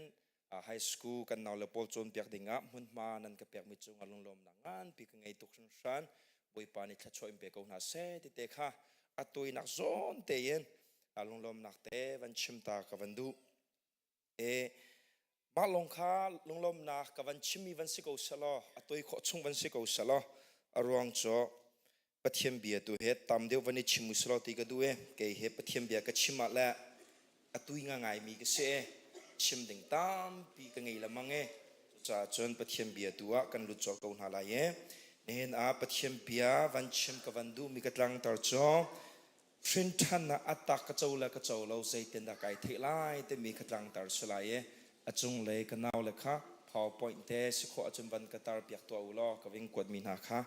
Speaker 7: high school kan nau le pawl cawnpiak dingah hmunhma nan ka pekmi cungah lunglawmnak nganpi ka ngei tuk hringhran. Bawipa nih thluachuah in pe ko hna seh ti te kha a tuinak zawn tein lunglawmnak te van chim ta ka van duh. E mah lawng kha lunglawmnak ka van chimmi van si ko selaw a toi khawh chung van si ko selaw a ruang cu Pathian bia tu he tam deuh van i chim u selaw ti ka duh e kei he Pathian bia ka chim ah le a tui nga ngaimi ka si e chim ding tampi ka ngei lamang e cucaah cun Pathian bia tu ah kan lut colh ko hna lai e nihin ah Pathian bia van chim ka van duh mi ka tlangtar cu Hrinṭhannak a tak ka co le ka co lo zeitindah kai theih lai timi ka tlangtar si lai i a cunglei ka naule kha PowerPoint te si khawh ahcun van ka tar piak tuah u law ka ving kuatmi hna kha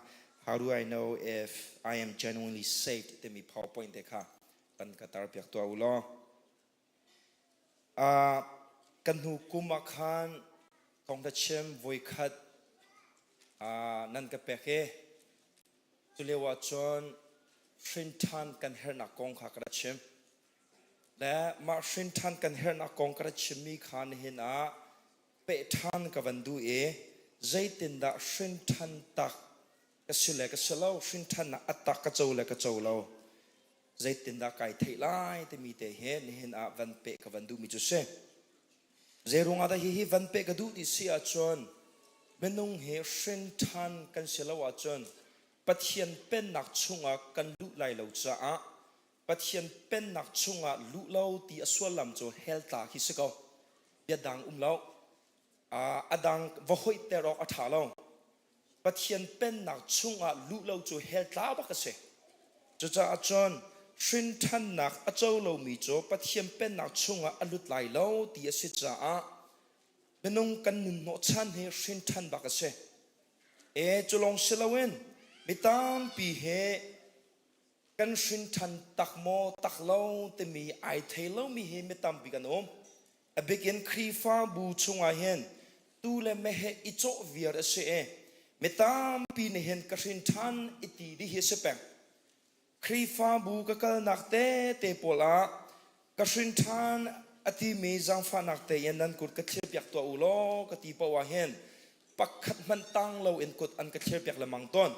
Speaker 7: How do I know if I am genuinely saved timi PowerPoint te kha van ka tar piak tuah u law. Uh, kan hnu kum ah khan thawngtha chim voikhat uh, nan ka pek i Culio ahcun hrinṭhan kan herhnak kong kha ka rak chim. Le mah hrinṭhan kan herhnak kong ka rak chimmi kha nihin ah peh ṭhan ka van duh i zeitindah hrinṭhan tak ka si le ka si lo, hrinṭhannak a tak ka co le ka co lo, zeitindah kai theih lai timi te hi nihin ah van peh ka van duhmi cu si. Zeiruangah dah hihi van peh ka duh ti si ahcun minung hi hrinṭhan kan si lo ahcun Pathian pennak chungah kan luh lai lo caah Pathian pennak chungah luh lo ti a sullam cu hell tla khi si ko. Bia dang um lo. A dang va hoihter awk a ṭha lo. Pathian pennak chungah luh lo cu hell tla bak a si. Cucaah cun hrinṭhannak a co lomi cu Pathian pennak chungah a lut lai lo ti a si caah minung kan nun hnawhchan hi hrinṭhan bak a si. E cu lawng si loin mi tampi he kan hrinṭhan tak maw tak lo timi ai thei lomi hi mi tampi kan um. A bikin Khrihfabu chungah hin tu le meheh i cawh viar a si i mi tampi nih hin ka hrin ṭhan i ti dih hi a si peng. Khrihfabu ka kalnak tete pawl ah ka hrin ṭhan a timi zaangfahnak tein nan kut ka thlirpiak tuah u law ka ti paoh ah hin pakhat hmanh tang loin kut an ka thlirpiak lengmang tawn.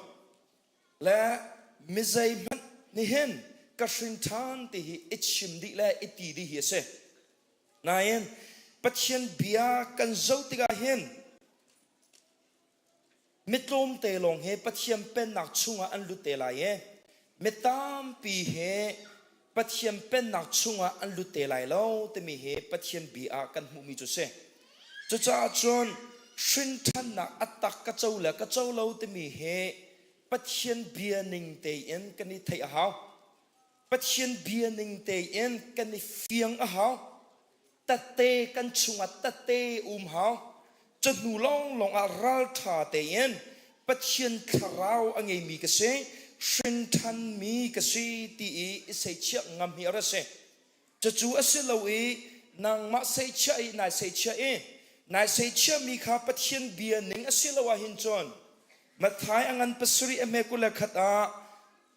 Speaker 7: Le mi zeihmanh nih hin ka hrin ṭhan ti hi i chim dih le i ti dih hi a si. Nain Pathian bia kan zoh tikah hin mi tlawmte lawng he Pathian pennak chungah an lut te lai i mi tampi he Pathian pennak chungah an lut te lai lo timi hi Pathian bia ah kan hmuhmi cu si. Cucaah cun hrinṭhannak a tak ka co le ka co lo timi hi Pathian bia ning tein kan i theih a hau. Pathian bia ning tein kan i fiang a hau. Tate kan chungah tate um hau. Cu hnu lawnglawng ah ralṭha tein Pathian thlarau a ngeimi ka si, hrinṭhanmi ka si ti i i seichiah ngam hi a ra si. Cucu a si lo i nangmah seichiah i nai seichiah i nai seichiahmi kha Pathian bia ning a si lo ahhin cun Matthai a ngan pasarih a hme 21 ah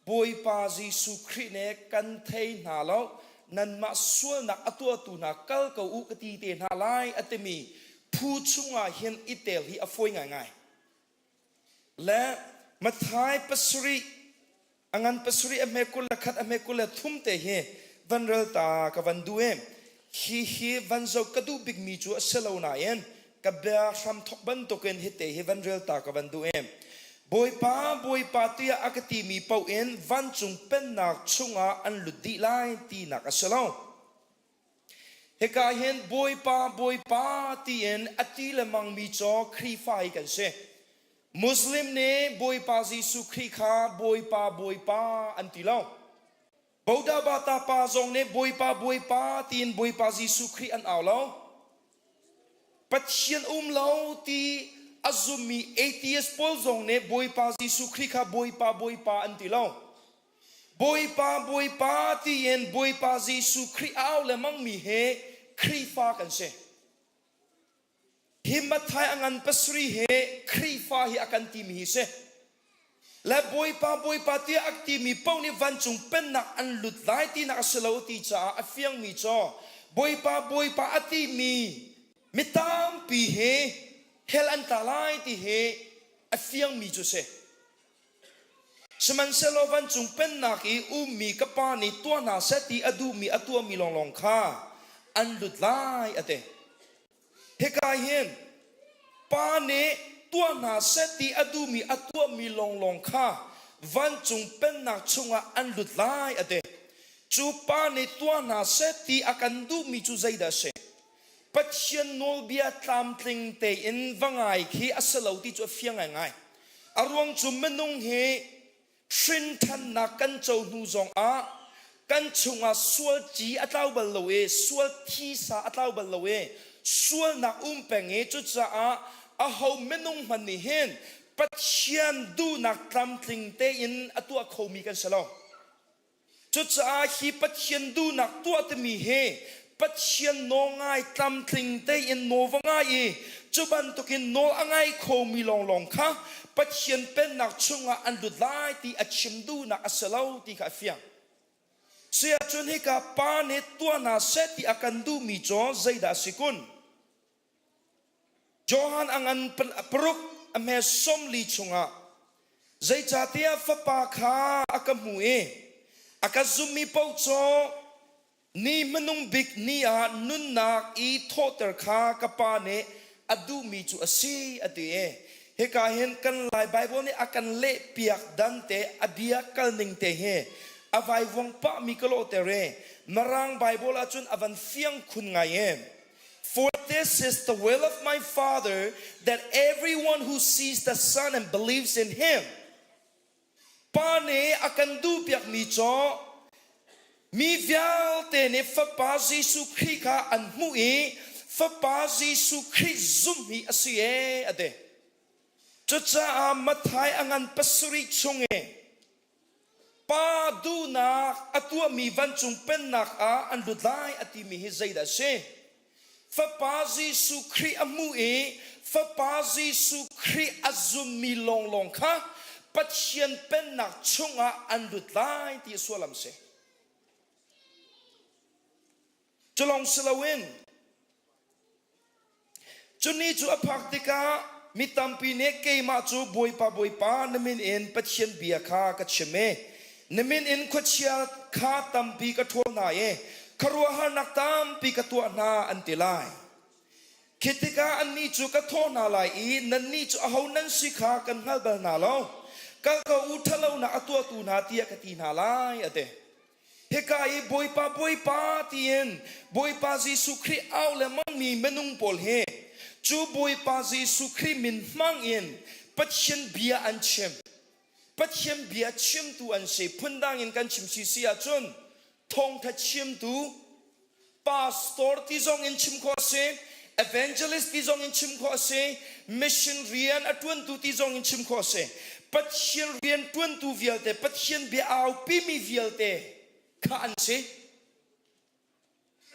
Speaker 7: Bawipa Jesuh Khrih nih kan thei hna lo nanmah sualnak a tuahtu hna kal ko u ka ti te hna lai a timi phu chungah hin i tel hi a fawi ngaingai. Le Matthai pasarih a ngan pasarih a hme 21 a hme 23 te hi van rel ta ka van duh e. Hi hi van zoh ka duh bikmi cu a si lo nain ka bia hram thok bantukin hi te hi van rel ta ka van duh e. Bawipa, Bawipa tiah a ka timi paoh in vancung pennak chungah an lut dih lai tinak a si lo. Hika hin Bawipa, Bawipa tiin a ti lengmangmi cu Khrihfa hi kan si. Muslim nih Bawipa Jesuh Khrih kha Bawipa, Bawipa an ti lo. Bodabata pa zong nih Bawipa Bawipa tiin Bawipa Jesuh Khrih an au lo. Pathian um lo ti a zummi atheist pawl zong nih Bawipa Jesuh Khrih kha Bawipa Bawipa an ti lo. Bawipa Bawipa tiin Bawipa Jesuh Khrih a au lengmangmi he Khrihfa kan si. Hi Matthai a ngan pasarih he Khrihfa hi a kan timi hi si. Le Bawipa Bawipa tiah a timi paoh nih vancung pennak an lut lai tinak a si lo ti caah a fiangmi cu Bawipa Bawipa a timi mi tampi hi hell an tla lai ti hi a fiangmi cu si. Sihmanhsehlaw vancung pennak i ummi ka Pa nih tuah hna seh ti a duhmi a tuahmi lawnglawng kha an lut lai a ti. Hika hin Pa nih tuah hna seh ti a duhmi a tuahmi lawnglawng kha vancung pennak chungah an lut lai a ti. Cu Pa nih tuah hna seh ti a kan duhmi cu zeidah a si? Pathian nawlbia tlamtling tein va ngai khi a si lo ti cu a fiang ngaingai. A ruang cu minung hi Hrinṭhannak kan co hnu zongah kan chungah sual ci a tlau bal lo i sual thisa a tlau bal lo i sualnak um peng i cucaah aho minung hmanh nih hin Pathian duhnak tlamtling tein a tuah khomi kan si lo. Cucaah hi Pathian duhnak tuah timi hi Pathian nawl tlamtling tein nawl va ngai i cu bantukin nawl a ngai khomi lawnglawng kha Pathian pennak chungah an lut lai ti a chim duhnak a si lo ti kha a fiang. Cuahcun hika pa nih tuah hna seh ti a kan duhmi cu zeidah a si kun? Johan a ngan paruk a hme 40 chungah zeicahtiah fapa kha a ka hmu i a ka zummi paoh cu ni hmanung bik ni ah nunnak i thawhter kha ka pa nih a duhmi cu a si a ti i hika hin kan Lai Baibal nih a kan lehpiak dan te a bia kalning te hi a vaivuang pahmi ka lawhter i Mirang Baibal ahcun a van fiang khun ngai i For this is the will of my Father that everyone who sees the Son and believes in him Pa nih a kan duhpiakmi cu mi vialte nih Fapa Jesuh Khrih kha an hmuh i Fapa Jesuh Khrih zumh hi a si ee a ti. Cucaah Matthai a ngan pasarih chung i Pa duhnak a tuahmi vancung pennak ah an lut lai a timi hi zeidah a si? Fapa Jesuh Khrih a hmu i Fapa Jesuh Khrih a zummi lawnglawng kha Pathian pennak chungah an lut lai ti a sullam a si. Cu lawng si loin Cu ni cu a phak tikah mi tampi nih keimah cu Bawipa, Bawipa, na min in Pathian bia kha ka chim i na min in khuachia kha tampi ka ṭhawl hna i khuaruahharnak tampi ka tuah hna, an ti lai. Khi tikah annih cu ka thawh hna lai i nannih cu aho nan si kha kan hngal bal hna lo. Kal ko u, ṭhalonak a tuahtu hna, tiah ka ti hna lai, a ti. Hika i Bawipa Bawipa tiin Bawipa Jesuh Khrih au lengmangmi minung pawl hi cu Bawipa Jesuh Khrih min hmang in Pathian bia an chim. Pathian bia chimtu an si. Phundang in kan chim sisi ahcun thawngtha chimtu pastor ti zong in chim khawh a si evangelist ti zong in chim khawh a si mission rian a ṭuantu ti zong in chim khawh a si Pathian rian ṭuantu vialte Pathian bia aupimi vialte kha an si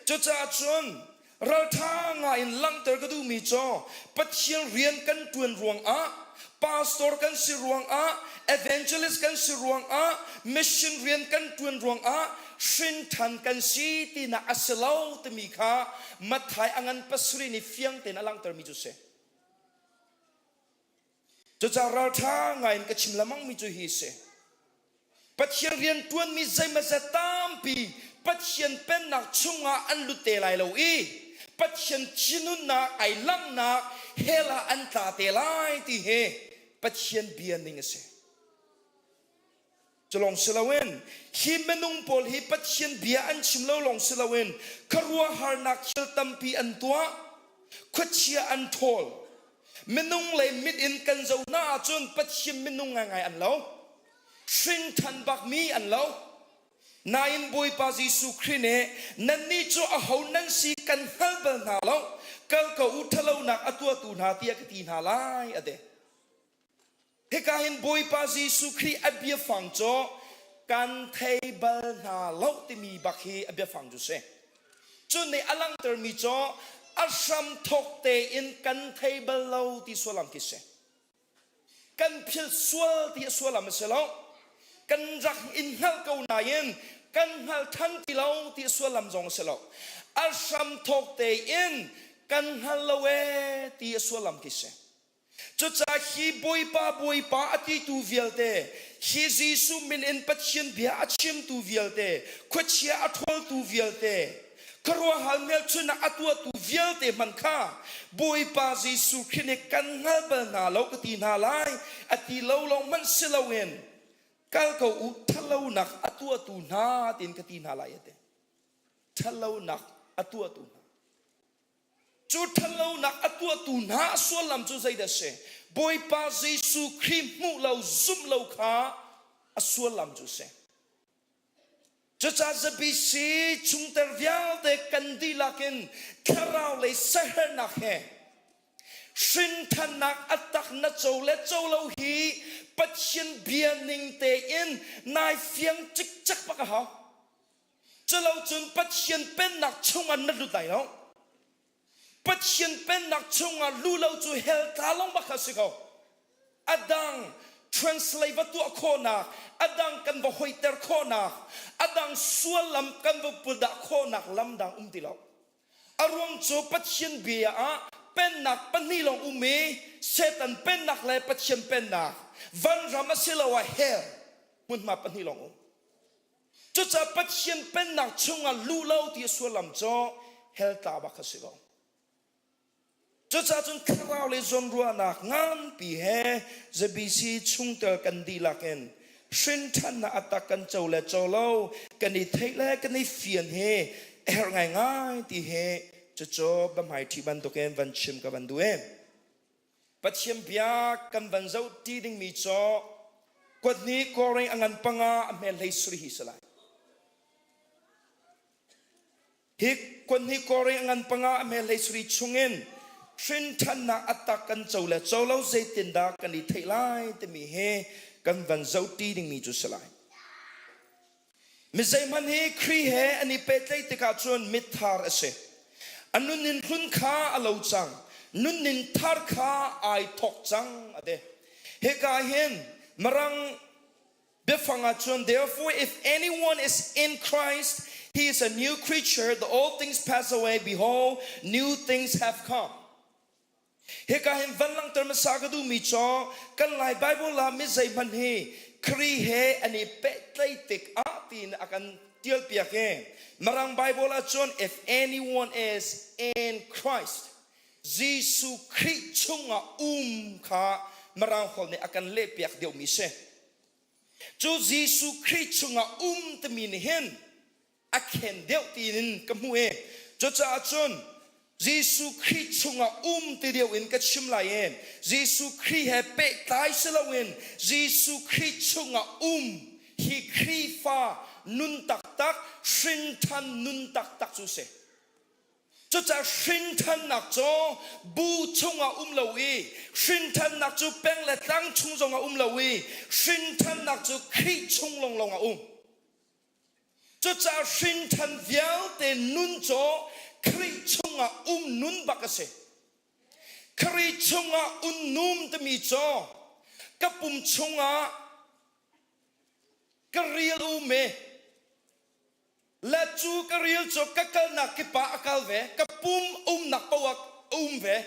Speaker 7: cucaah cun ralṭha ngai in langhter ka duhmi cu Pathian rian kan ṭuan ruangah pastor kan si ruangah evangelist kan si ruangah mission rian kan ṭuan ruangah hrinṭhan kan si tinak a si lo timi kha Matthai a ngan pasarih nih fiang tein a langhtermi cu si. Cucaah ralṭha ngaiin ka chim lengmangmi cu hi a si. Pathian rian ṭuanmi zeimawzat tampi Pathian pennak chungah an lut te lai lo i Pathian thinhunnak ai langhnak hell ah an tla te lai ti hi Pathian bia ning a si. Cu lawng si loin hi minung pawl hi Pathian bia an chim lo lawng si loin khuaruahharnak thil tampi an tuah, khuachia an ṭhawl. Minung lei mit in kan zoh hna ahcun Pathian minung ngaingai an lo. Hrinṭhan bakmi an lo. Nain Bawipa Jesuh Khrih nih nannih cu aho nan si kan hngal bal hna lo, kal ko u ṭhalonak a tuahtu hna tiah ka ti hna lai a ti. Hika hin Bawipa Jesuh Khrih a biafang cu kan thei bal hna lo timi bak hi a biafang cu si. Cu nih a langhtermi cu a hramthawk tein kan thei bal lo ti sullam khi si. Kan philh sual ti a sullam a si lo. Kan rak in hngalh ko nain kan hngal than ti lo ti a sullam zong a si lo. A hramthawk tein kan hngal lo ee ti a sullam khi si. Cucaah hi Bawipa Bawipa a titu vialte, hi Jesuh min in Pathian bia a chimtu vialte, khuachia a ṭhawltu vialte, khuaruahhal hmelchunhnak a tuahtu vialte hmanh kha Bawipa Jesuh Khrih nih kan hngal bal hna lo ka ti hna lai a ti lo lawng hmanh si loin kal ko u ṭhatlonak a tuahtu hna tiin ka ti hna lai a ti. Ṭhatlonak a tuahtu hna. Cu ṭhatlonak a tuahtu hna sullam cu zeidah a si? Bawipa Jesuh Khrih hmuh lo zumh lo kha a sullam cu a si. Cucaah ZBC chungtel vialte kan dihlak in thlarau lei siaherhnak he hrinthannak a tak na co le co lo hi Pathian bia ning tein nai fiang cikcek bak a hau. Culocun Pathian pennak chungah na lut lai lo. Pathian pennak chungah lu lo cu hell tla lawng bak kha si ko. A dang translate va tuah khawhnak, a dang kan va hoiter khawhnak, a dang sual lam kan va puldah khawhnak lam dang um ti lo. A ruang cu Pathian bia ah pennak pahnih lawng um i Satan pennak le Pathian pennak, vanram asiloah hell hmunhma pahnih lawng um. Cucaah Pathian pennak chungah luh lo ti a sullam cu hell tla bak kha si ko. Cucaah cun thlarau le zawnruahnak nganpi he ZBC chungtel kan dihlak in hrinṭhannak a tak kan co le co lo kan i theih le kan i fian hi a herh ngaingai ti hi cucu biahmaiṭhi bantukin van chim ka van duh i Pathian bia kan van zoh ṭi dingmi cu kuathnih Korin a ngan panga a hmel hlei suri hi si lai. Hi kuathnih Korin a ngan panga a hmel hlei suri chungin hrinṭhannak a tak kan co le co lo zeitindah kan i theih lai timi hi kan van zoh ṭi dingmi cu si lai. Mi zeihmanh hi Khrih he an i pehtlaih tikah cun mitthar a si. A nunning hlun kha a lo cang. Nunning thar kha ai thawk cang a ti. Hika hin Mirang biafang ah cun therefore if anyone is in Christ he is a new creature the old things pass away behold new things have come. Hika hin van langhter hmasa ka duhmi cu kan Lai Bible ah mi zeihmanh hi Khrih he an i pehtlaih tik ah tiin a kan tialpiak i Mirang Bible ah cun if anyone is in Christ Jesuh Khrih chungah um kha Mirang holh nih a kan lehpiak deuhmi si. Cu Jesuh Khrih chungah um timi nih hin a khen deuh tiin ka hmuh i cucaah cun Jesuh Khrih chungah um ti deuh in ka chim lai i Jesuh Khrih he pehtlai si loin Jesuh Khrih chungah um hi Khrihfa nun taktak hrinṭhan nun taktak cu si. Cucaah hrinṭhannak cu bu chungah um lo i hrinṭhannak cu peng le tlang chung zongah um lo i hrinṭhannak cu Khrih chung lawnglawng ah um. Cucaah hrinṭhan vialte nun cu Khrih chungah um nun bak a si. Khrih chungah un num timi cu ka pum chungah ka ril um i le cu ka ril cu ka kalnak kip ah a kal ve, ka pum umnak paoh ah a um ve.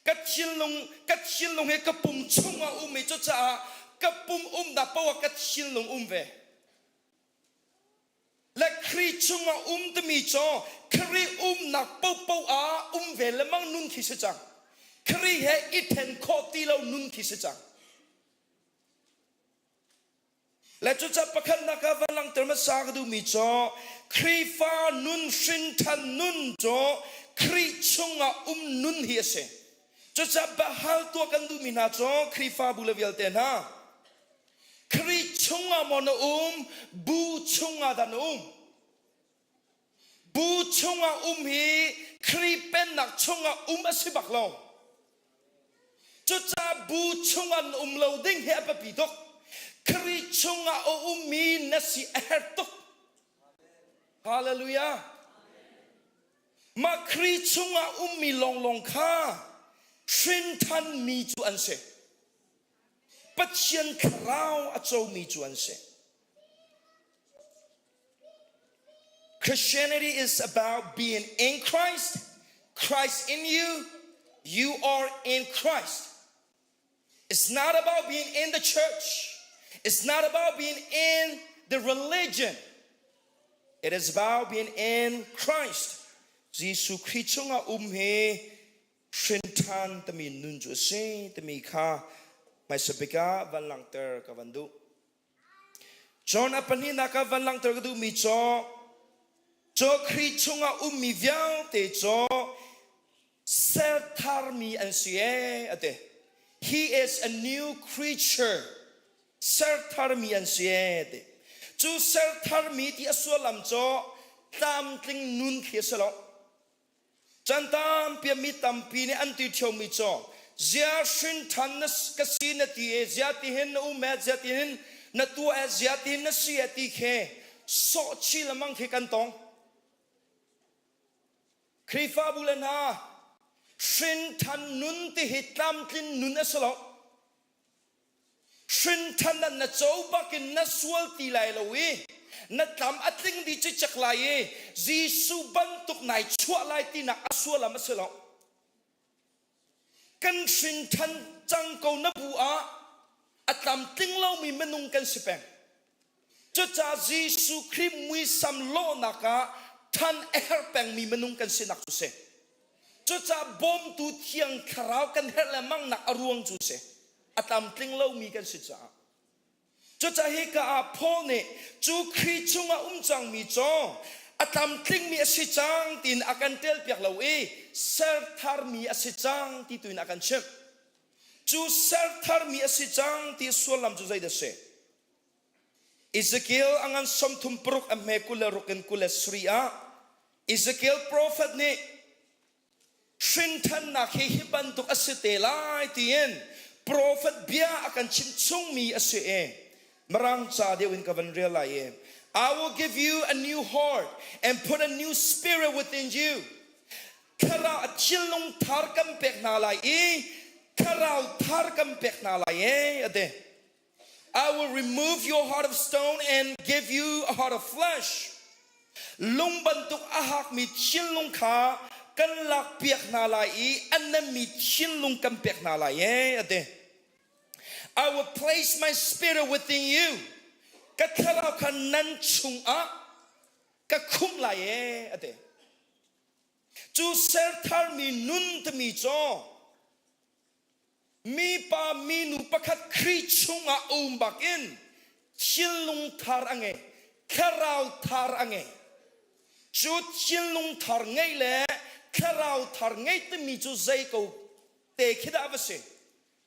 Speaker 7: Ka thinlung ka thinlung hi ka pum chungah um i cucaah ka pum umnak paoh ah ka thinlung um ve. Le Khrih chungah um timi cu Khrih umnak paohpaoh ah um ve lemang nun khi si cang. Khrih he i then khawh ti lo nun khi si cang. Le cucaah pakhatnak ah van langhter hmasa ka duhmi cu Khrihfa nun hrinṭhan nun cu Khrih chungah um nun hi a si. Cucaah biahal tuah kan duhmi hna cu Khrihfabu le vialte hna Khrih chung. chungah maw na um, bu chungah dah na um? Bu chungah um hi Khrih pennak chungah um a si bak lo. Cucaah bu chungah na um lo ding hi a biapi tuk. Khrih chungah a ummi na si a herh tuk. Hallelujah. Mah Khrih chungah ummi lawnglawng kha hrinthanmi cu an si. Pathian thlarau a comi cu an si. Christianity is about being in Christ, Christ in you, you are in Christ. It's not about being in the church. It's not about being in the religion. It is about being in Christ. Jesuh Khrih chungah um hi hrinṭhan timi nun cu a si timi kha hmaisa bik ah van langhter ka van duh. John a pahnihnak ah van langhter ka duhmi cu cu Khrih chungah ummi vialte cu sertharmi an si ee a ti. He is a new creature. Sertharmi an si ee ti. Cu sertharmi ti a sullam cu tlamtling nun khi a si lo. Chan tampi mi tampi nih an ti ṭheomi cu zia hrinṭhan na ka si na ti e zia ti hin na um e zia ti hin na tuah e zia ti hin na si e ti khi sawh chi lemang khi kan tong. Khrihfabu le hna hrinṭhan nun ti hi tlamtlin nun a si lo. Hrinṭhan ah na co bakin na sual ti lai lo i na tlam a tling dih cicek lai i Jesuh bantuk nai chuah lai tinak a sualam a si lo. Kan hrinṭhan cang ko na bu ah a tlamtling lomi minung kan si peng. Cucaah Jesuh Khrih muisam lawhnak ah ṭhan a herh pengmi minung kan sinak cu si. Cucaah bawmtu thiang thlarau kan herh lengmang nak a ruang cu si. A tlamtling lomi kan si caah. Cucaah hika ah Paul nih cu Khrih chungah um cangmi cu a tlamtlingmi a si cang tiin a kan ṭialpiak lo i sertharmi a si cang ti tu in a kan chimh. Cu sertharmi a si cang ti sullam cu zeidah a si? Ezekiel a ngan 36 a hme 26 in 27 ah Ezekiel profet nih hrinthannak hi hi bantuk a si te lai tiin profet bia a kan chim chungmi a si i Mirang ca deuh in ka van rel lai i I will give you a new heart and put a new spirit within you. Thlarau a thinlung thar kan pek hna lai i thlarau thar kan pek hna lai e a ti. I will remove your heart of stone and give you a heart of flesh. Lung bantuk a hakmi thinlung kha kan lakpiak hna lai i a nemmi thinlung kan pek hna lai ee a ti. I will place my spirit within you. Ka thlarau kha nan chungah ka khumh lai ee a ti. Cu sertharmi nun timi cu Mipa minu pakhat Khrih chungah a um bakin thinlung thar a ngei, thlarau thar a ngei. Cu thinlung thar ngeih le thlarau thar ngeih timi cu zei ko te khi dah va si?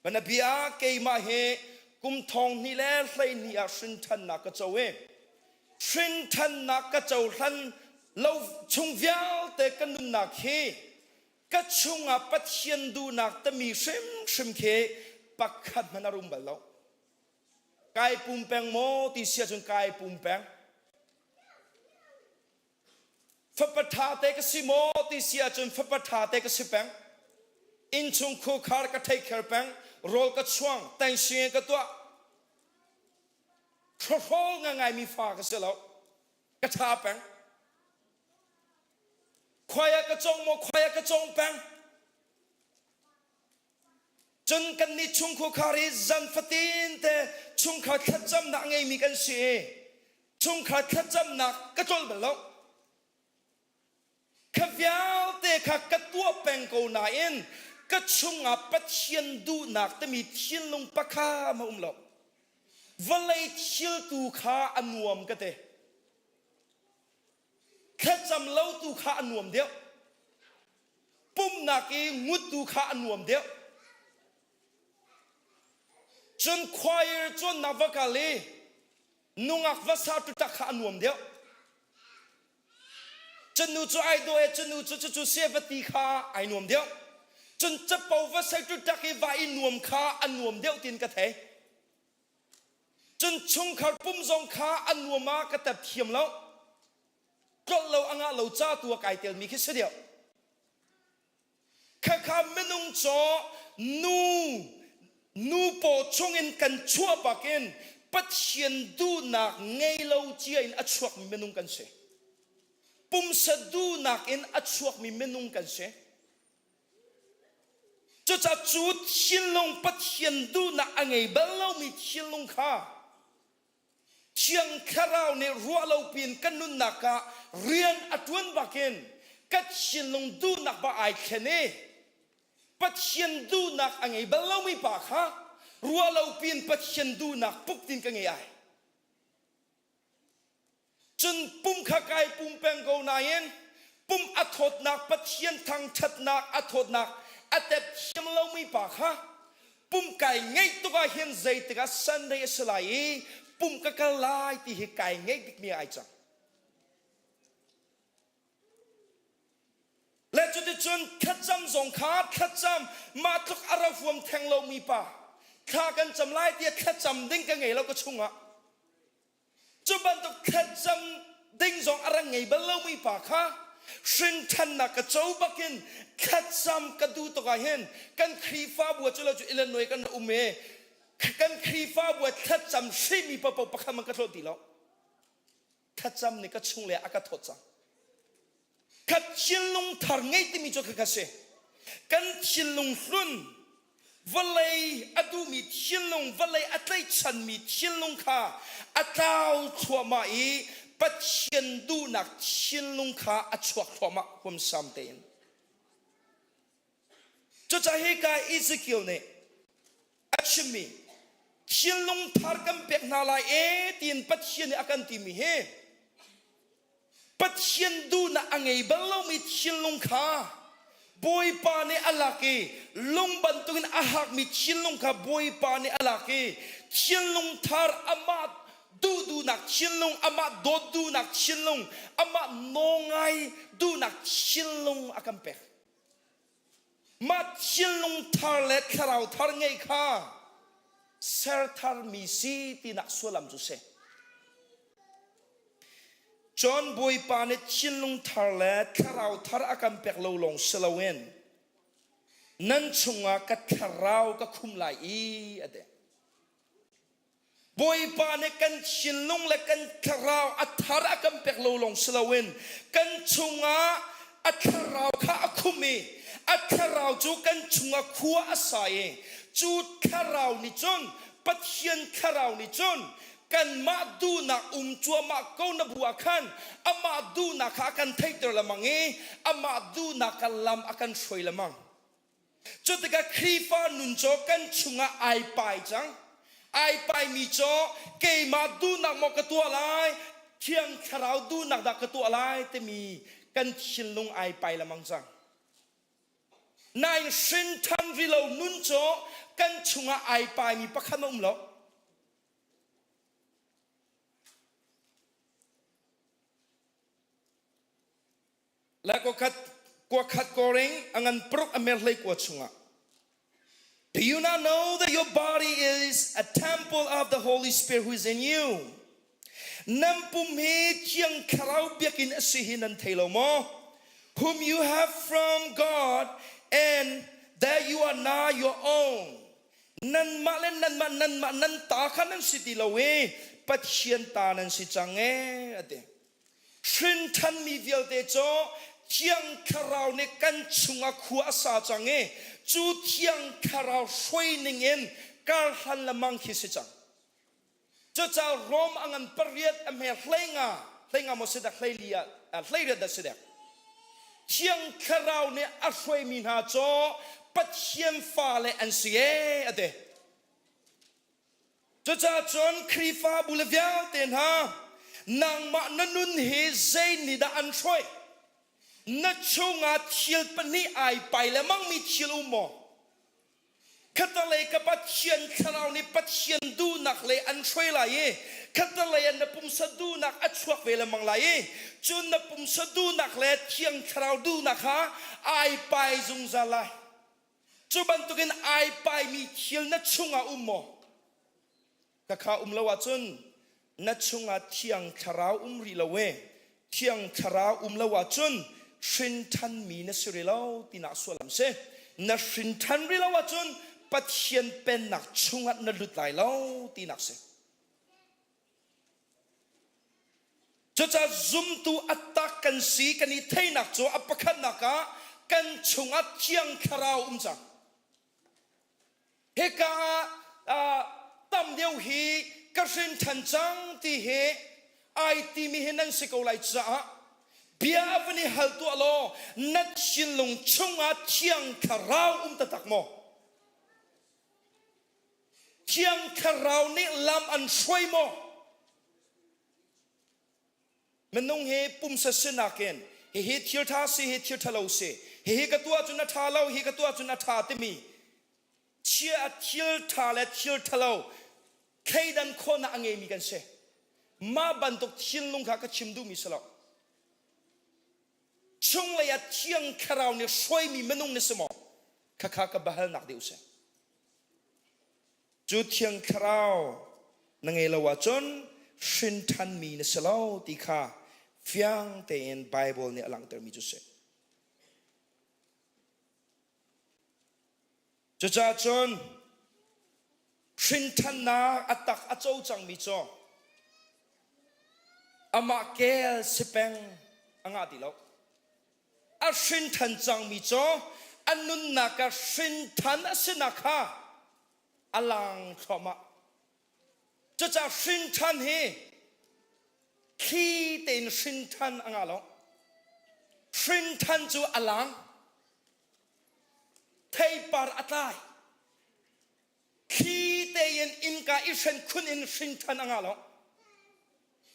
Speaker 7: Mana bia keimah hi kum thong hnih le 12 ah hrinṭhannak ka co i hrinṭhannak ka cohlan lo chung vialte ka nunnak hi ka chungah Pathian duhnak tami hrimhrim khi pakhat hmanh a rum bal lo. Kai pum peng maw ti si ahcun kai pum peng. Fapa ṭha te ka si maw ti si ahcun fapa ṭha te ka si peng. Innchung khuakhar ka take care peng. Rawl ka chuang, tengsinge ka tuah. Hrawhrawl ngaingai mi fa ka si lo. Ka ṭha peng. Khuai ah ka cong maw khuai ah ka cong peng. Cun kannih chungkhukhar hi zan fatin te chungkhar thlacamnak ngeimi kan si i chungkhar thlacamnak ka tlolh bal lo. Kha vialte kha ka tuah peng ko nain ka chungah Pathian duhnak timi thinlung pakha ma um lo. Vawlei thil tu kha a nuam ka ti. Thlacam lo tu kha a nuam deuh. Pumhnak i ngut tu kha a nuam deuh. Cun choir cawnnak va kal i. Nungak va sa tutak kha a nuam deuh. Cun nu cu ai daw e cun nu cu cucu se va ti kha ai nuam deuh. Cun capo va sei tutak i va i nuam kha a nuam deuh tin ka thei. Cun chungkhar pum zong kha a nuam ah ka tep thiam lo. Tlolh lo a ngah lo ca tu ah kai telmi khi si deuh. Khakha minung caw nu nu paw chungin kan chuah bakin Pathian duhnak ngei lo cia in a chuakmi minung kan si. Pumsa duhnak in a chuakmi minung kan si. Cucaah cu thinlung Pathian duhnak a ngei bal lomi thinlung kha Thiang Thlarau nih ruah lo piin kan nunnak ah rian a ṭuan bakin ka thinlung duhnak ba ai thlen i Pathian duhnak a ngei bal lomi pa kha ruah lo piin Pathian duhnak puk tin ka ngei ai. Cun pum kha kai pum peng ko nain pum a thawtnak Pathian thangṭhatnak a thawtnak a tep thiam lomi pa kha pum kai ngeih tuk ah hin zeitik ah Sunday a si lai i pum ka kal lai ti hi kai ngeih bikmi ai cang. Le cuticun thlacam zong kha thlacam mah tluk a ra huam theng lomi pa thla kan cam lai tiah thlacam ding ka ngei lo ka chungah Cu bantuk thlacam ding zong a rak ngei bal lomi pa kha hrinṭhannak ka co bakin thlacam ka duh tuk ah hin kan Khrihfabu ah cu lo cu Illinois kan um i kan Khrihfabu ah thlacam hrimi paohpaoh pakhat man ka hlawt ti lo. Thlacam nih ka chung le a ka thawt cang. Ka thinlung thar ngei timi cu khakha si. Kan thinlung hlun vawlei a duhmi thinlung, vawlei a tlaihchanmi thinlung kha a tlau thluahmah i Pathian duhnak thinlung kha a chuak thluahmah huamsam tein. Cucaah hika Ezekiel nih a chimmi thinlung thar kan pek hna lai e tiin Pathian nih a kan timi hi Pathian duhnak a ngei bal lomi thinlung kha Bawipa nih a lak i lung bantukin a hakmi thinlung kha Bawipa nih a lak i thinlung thar amah duh duhnak thinlung amah dawt duhnak thinlung amah nawngai duhnak thinlung a kan pek. Mah thinlung thar le thlarau thar ngeih kha ser tharmi si tinak sullam cu si. John Bawipa nih thinlung thar le thlarau thar a kan pek lo lawng si loin nan chungah ka thlarau ka khum lai i a ti. Bawipa nih kan thinlung le kan thlarau a thar a kan pek lo lawng si loin kan chungah a thlarau kha a khum i a thlarau cu kan chungah khua a sa i cu thlarau nih cun Pathian thlarau nih cun kanmah duhnak um cuahmah ko na bu ah khan amah duhnak kha a kan theihter lengmang i amah duhnak kan lam a kan hruai lengmang. Cu tikah Khrihfa nun cu kan chungah ai pai cang. Ai paimi cu keimah duhnak maw ka tuah lai, Thiang Thlarau duhnak dah ka tuah lai timi kan thinlung ai pai lengmang cang. Nain hrinṭhan rilo nun cu kan chungah ai paimi pakhat a um lo. Le kuakhat kuakhat koring a ngan paruk a mer hlei kua chungah Do you not know that your body is a temple of the Holy Spirit who is in you? Nan pum hi Thiang Thlarau biakinn a si hi nan thei lo maw? Whom you have from God and that you are not your own. Nanmah le nanmah nanmah nan ta kha nan si ti lo i Pathian ta nan si cang ee a ti. Hrinṭhanmi vialte cu Thiang Thlarau nih kan chungah khua a sa cang i cu Thiang Thlarau hruai ningin karhlan lemang khi si cang. Cucaah Rom a ngan pariat a hme hleinga, hleinga maw si dak hleili ah hleiriat dah si dek. Thiang Thlarau nih a hruaimi hna cu Pathian fale an si ee a ti. Cucaah cun Khrihfabu le vialte hna, nangmah na nun hi zei nih dah an hruai? Na chungah thil pahnih ai pai lengmangmi thil um maw? Khatalei ka Pathian thlarau nih Pathian duhnak lei an hruai lai i khatalei ah na pumsa duhnak a chuak ve lengmang lai i cun na pumsa duhnak le Thiang Thlarau duhnak kha ai pai zungzal lai. Cu bantukin ai paimi thil na chungah um maw? Khakha um lo ahcun na chungah Thiang Thlarau um rih lo e. Thiang Thlarau um lo ahcun hrin ṭhanmi na si rih lo tinak sullam si. Na hrin ṭhan rih lo ahcun Pathian pennak chungah na lut lai lo tinak si. Cucaah zumtu a tak kan si kan i theinak cu a pakhatnak ah kan chungah Thiang Thlarau um cang. Hika ah tam deuh hi ka hrin ṭhan cang ti hi ai timi hi nan si ko lai caah bia a van i hal tuah law na thinlung chungah Thiang Thlarau um taktak maw? Thiang Thlarau nih lam an hruai maw? Minung hi pumsa sinak in hihi thil ṭha si hi thil ṭhalo si hihi ka tuah cun a ṭha lo hi ka tuah cun a ṭha timi chia thil ṭha le thil ṭhalo thleidan khawhnak a ngeimi kan si. Mah bantuk thinlung kha ka chim duhmi si lo. Chunglei ah Thiang Thlarau nih hruaimi minung na si maw? Khakha ka biahalnak deuh si. Cu Thiang Thlarau na ngei lo ahcun hrin ṭhanmi na si lo ti kha fiang tein Baibal nih a langhtermi cu si. Cucaah cun hrin ṭhannak a tak a co cangmi cu amah kel si peng a ngah ti lo. A hrin ṭhan cangmi cu a nunnak ah hrin ṭhan a sinak kha a lang thluahmah. Cucaah hrin ṭhan hi thli tein hrin ṭhan a ngah lo. Hrin ṭhan cu a lang. Theipar a tlai. Thli tein innka i hren khun in hrin ṭhan a ngah lo.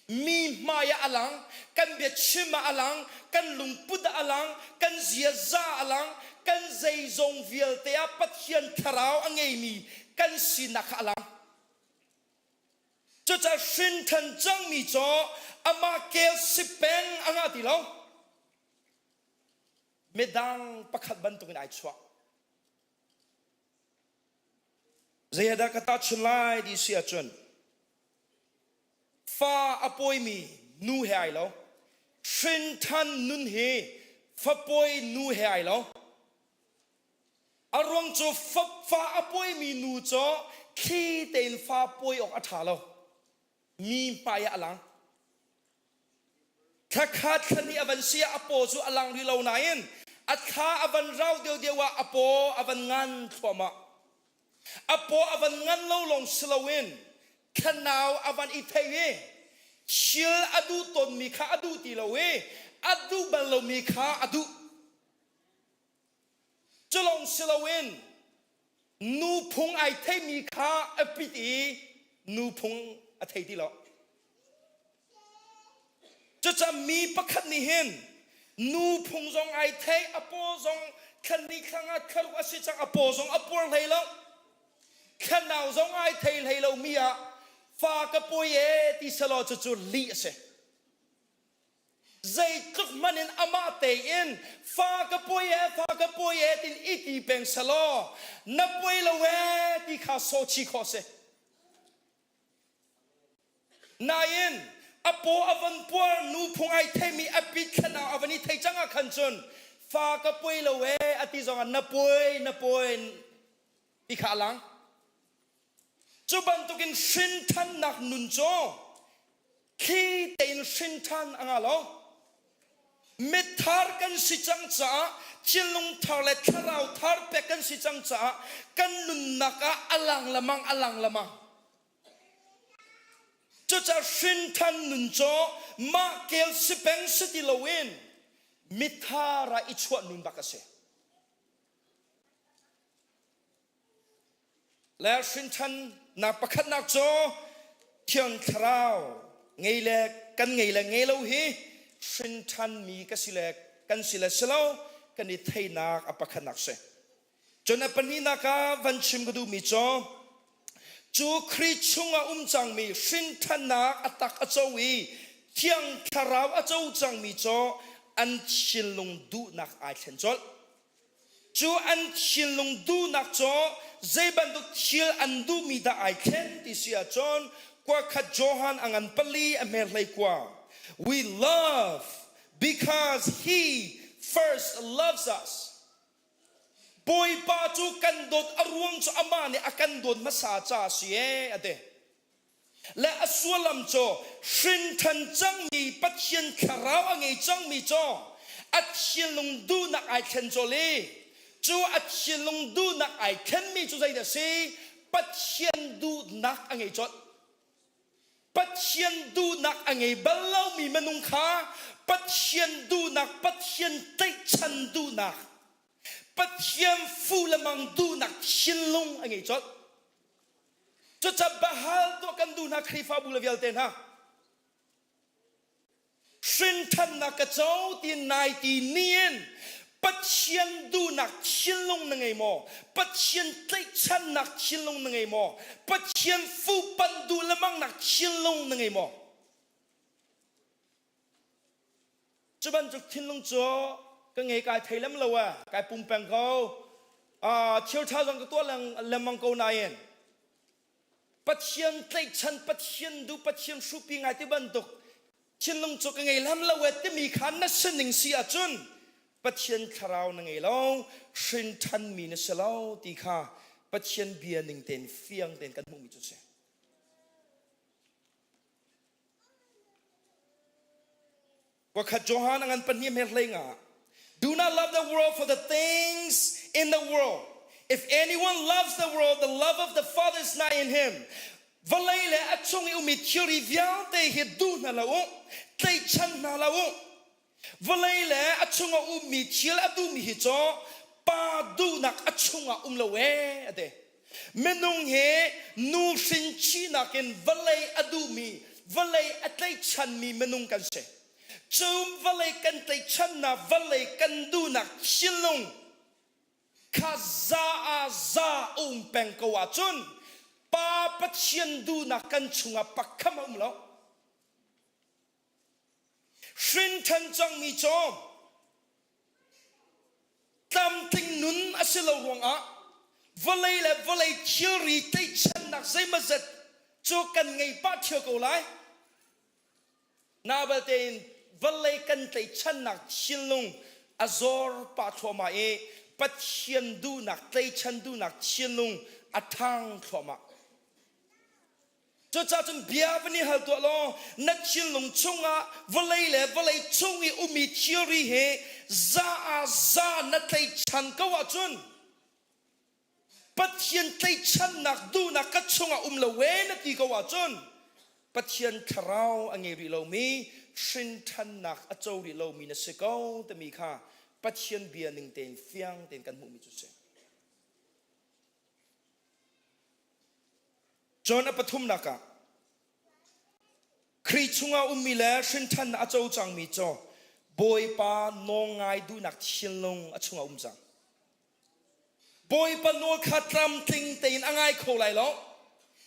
Speaker 7: Mi hmai ah a lang, kan biachim ah a lang, kan lungput ah a lang, kan ziaza ah a lang, kan zeizong vialte ah Pathian thlarau a ngeimi kan sinak kha a lang. Cucaah hrin ṭhan cangmi cu amah kel si peng a ngah ti lo. Midang pakhat bantukin ai chuah. Zei dah ka tahchun lai ti si ahcun fa a pawimi nu he ai lo. Hrinṭhan nun hi fapawi nu he ai lo. A ruang cu fa a pawimi nu cu thli tein fa pawi awk a ṭha lo. Mi hmai ah a lang. Thlakhat thlahnih a van si ah a paw cu a lang rih lo nain a thla a van rau deuhdeuh ah a paw a van ngan thluahmah. A paw a van ngan lo lawng si loin thlanau a van i thei i thil a duh tawnmi kha a duh ti lo i a duh bal lomi kha a duh. Cu lawng si loin nu phung ai theimi kha a pit i nu phung a thei ti lo. Cucaah mi pakhat nih hin nu phung zong ai thei, a paw zong thlanni thlanga thlaruk a si cang, a paw zong a puar hlei lo. Thlanau zong ai thei hlei lo mi ah fa ka pawi e ti selaw cucu lih a si. Zeitluk hmanh in amah tein fa ka puai e fa ka puai e tin i ti peng selaw na puai lo e ti kha sawchi khawh si. Nain a paw a von puar nu phung ai theimi a pit thlan ah a van i thei cang ah khan cun fa ka puai lo e a ti zong ah na puai na puai ti kha a lang. Cu bantukin hrin ṭhannak nun cu thli tein hrin ṭhan a ngah lo. Mithar kan si cang caah thinlung thar le thlarau thar pek kan si cang caah kan nunnak ah a lang lamang a lang lamang. Cucaah hrin ṭhan nun cu mah kel si peng si ti loin mithar ah i chuah nun bak a si. Le hrinṭhannak pakhatnak cu Thiang Thlarau ngei le kan ngei le ngei lo hi hrinṭhanmi ka si le kan si le si lo kan i theinak a pakhatnak si. Cun a pahnihnak ah van chim ka duhmi cu cu Khrih chungah um cangmi hrinthannak a tak a co i Thiang Thlarau a co cangmi cu an thinlung duhnak ai thlen colh. Cu an thinlung duhnak cu zei bantuk thil an duhmi dah ai thlen ti si ahcun kuakhat Johan a ngan pali a hmer hlei kua. We love because he first loves us. Bawipa cu kan dawt a ruang cu amah nih a kan dawt hmasa ca a si ee a ti. Le a sullam cu hrinthan cangmi Pathian thlarau a ngei cangmi cu a thinlung duhnak ai thlen colh i cu a thinlung duhnak ai thlenmi cu zeidah a si? Pathian duhnak a ngei colh. Pathian duhnak a ngei bal lomi minung kha Pathian duhnak, Pathian tlaihchan duhnak, Pathian fu le mang duhnak thinlung a ngei colh. Cucaah bahal tuah kan duh hna Khrihfabu le vialte hna. Hrinthannak ka co ti nai ti ni in Pathian duhnak thinlung na ngei maw? Pathian tlaihchannak thinlung na ngei maw? Pathian fuhpanh duh lemangnak thinlung na ngei maw? Cu bantuk thinlung cu ka ngei kai thei lem lo eh, kai pum peng ko. Uh, thil ṭha zong ka tuah lengmang ko nain Pathian tlaihchan, Pathian duh, Pathian hrupi ngai ti bantuk thinlung cu ka ngei lam lo e timi kha na sining si ahcun Pathian thlarau na ngei lo, hrin ṭhanmi na si lo ti kha Pathian bia ning tein fiang tein kan hmuhmi cu si. Pakhat Johan a ngan pahnih hme hlei nga. Do not love the world for the things in the world. If anyone loves the world, the love of the Father is not in him. Vawlei le a chung i ummi thilri vialte hi duh hna lo u, tlaihchan hna lo u. Vawlei le a chungah ummi thil a duhmi hi cu pa duhnak a chungah um lo ee a ti. Minung hi nu hrin chinak in vawlei a duhmi, vawlei a tlaihchanmi minung kan si. Cu vawlei kan tlaihchannak, vawlei kan duhnak thinlung kha za ah za a um peng ko ahcun Pa Pathian duhnak kan chungah pakham a um lo. Hrin ṭhan cangmi cu tlamtling nun a si lo ruangah vawlei le vawlei thilri tlaihchannak zeimawzat cu kan ngei pah ṭheo ko lai. Na belte in vawlei kan tlaihchannak thinlung a zor pah thluahmah i Pathian duhnak tlaihchan duhnak thinlung a ṭhang thluahmah. Cucaah cun bia van i hal tuah law na thinlung chungah vawlei le vawlei chung i ummi thilri hi za ah za na tlaihchan ko ahcun Pathian tlaihchannak duhnak ka chungah um lo ee na ti ko ahcun Pathian thlarau a ngei rih lomi hrinṭhannak a co rih lomi na si ko timi kha Pathian bia ning tein fiang tein kan hmuhmi cu si. Cun a pathumnak ah Khrih chungah ummi le hrinṭhannak a co cangmi cu Bawipa nawl ngai duhnak thinlung a chungah um cang. Bawipa nawl kha tlamtling tein a ngai kho lai lo.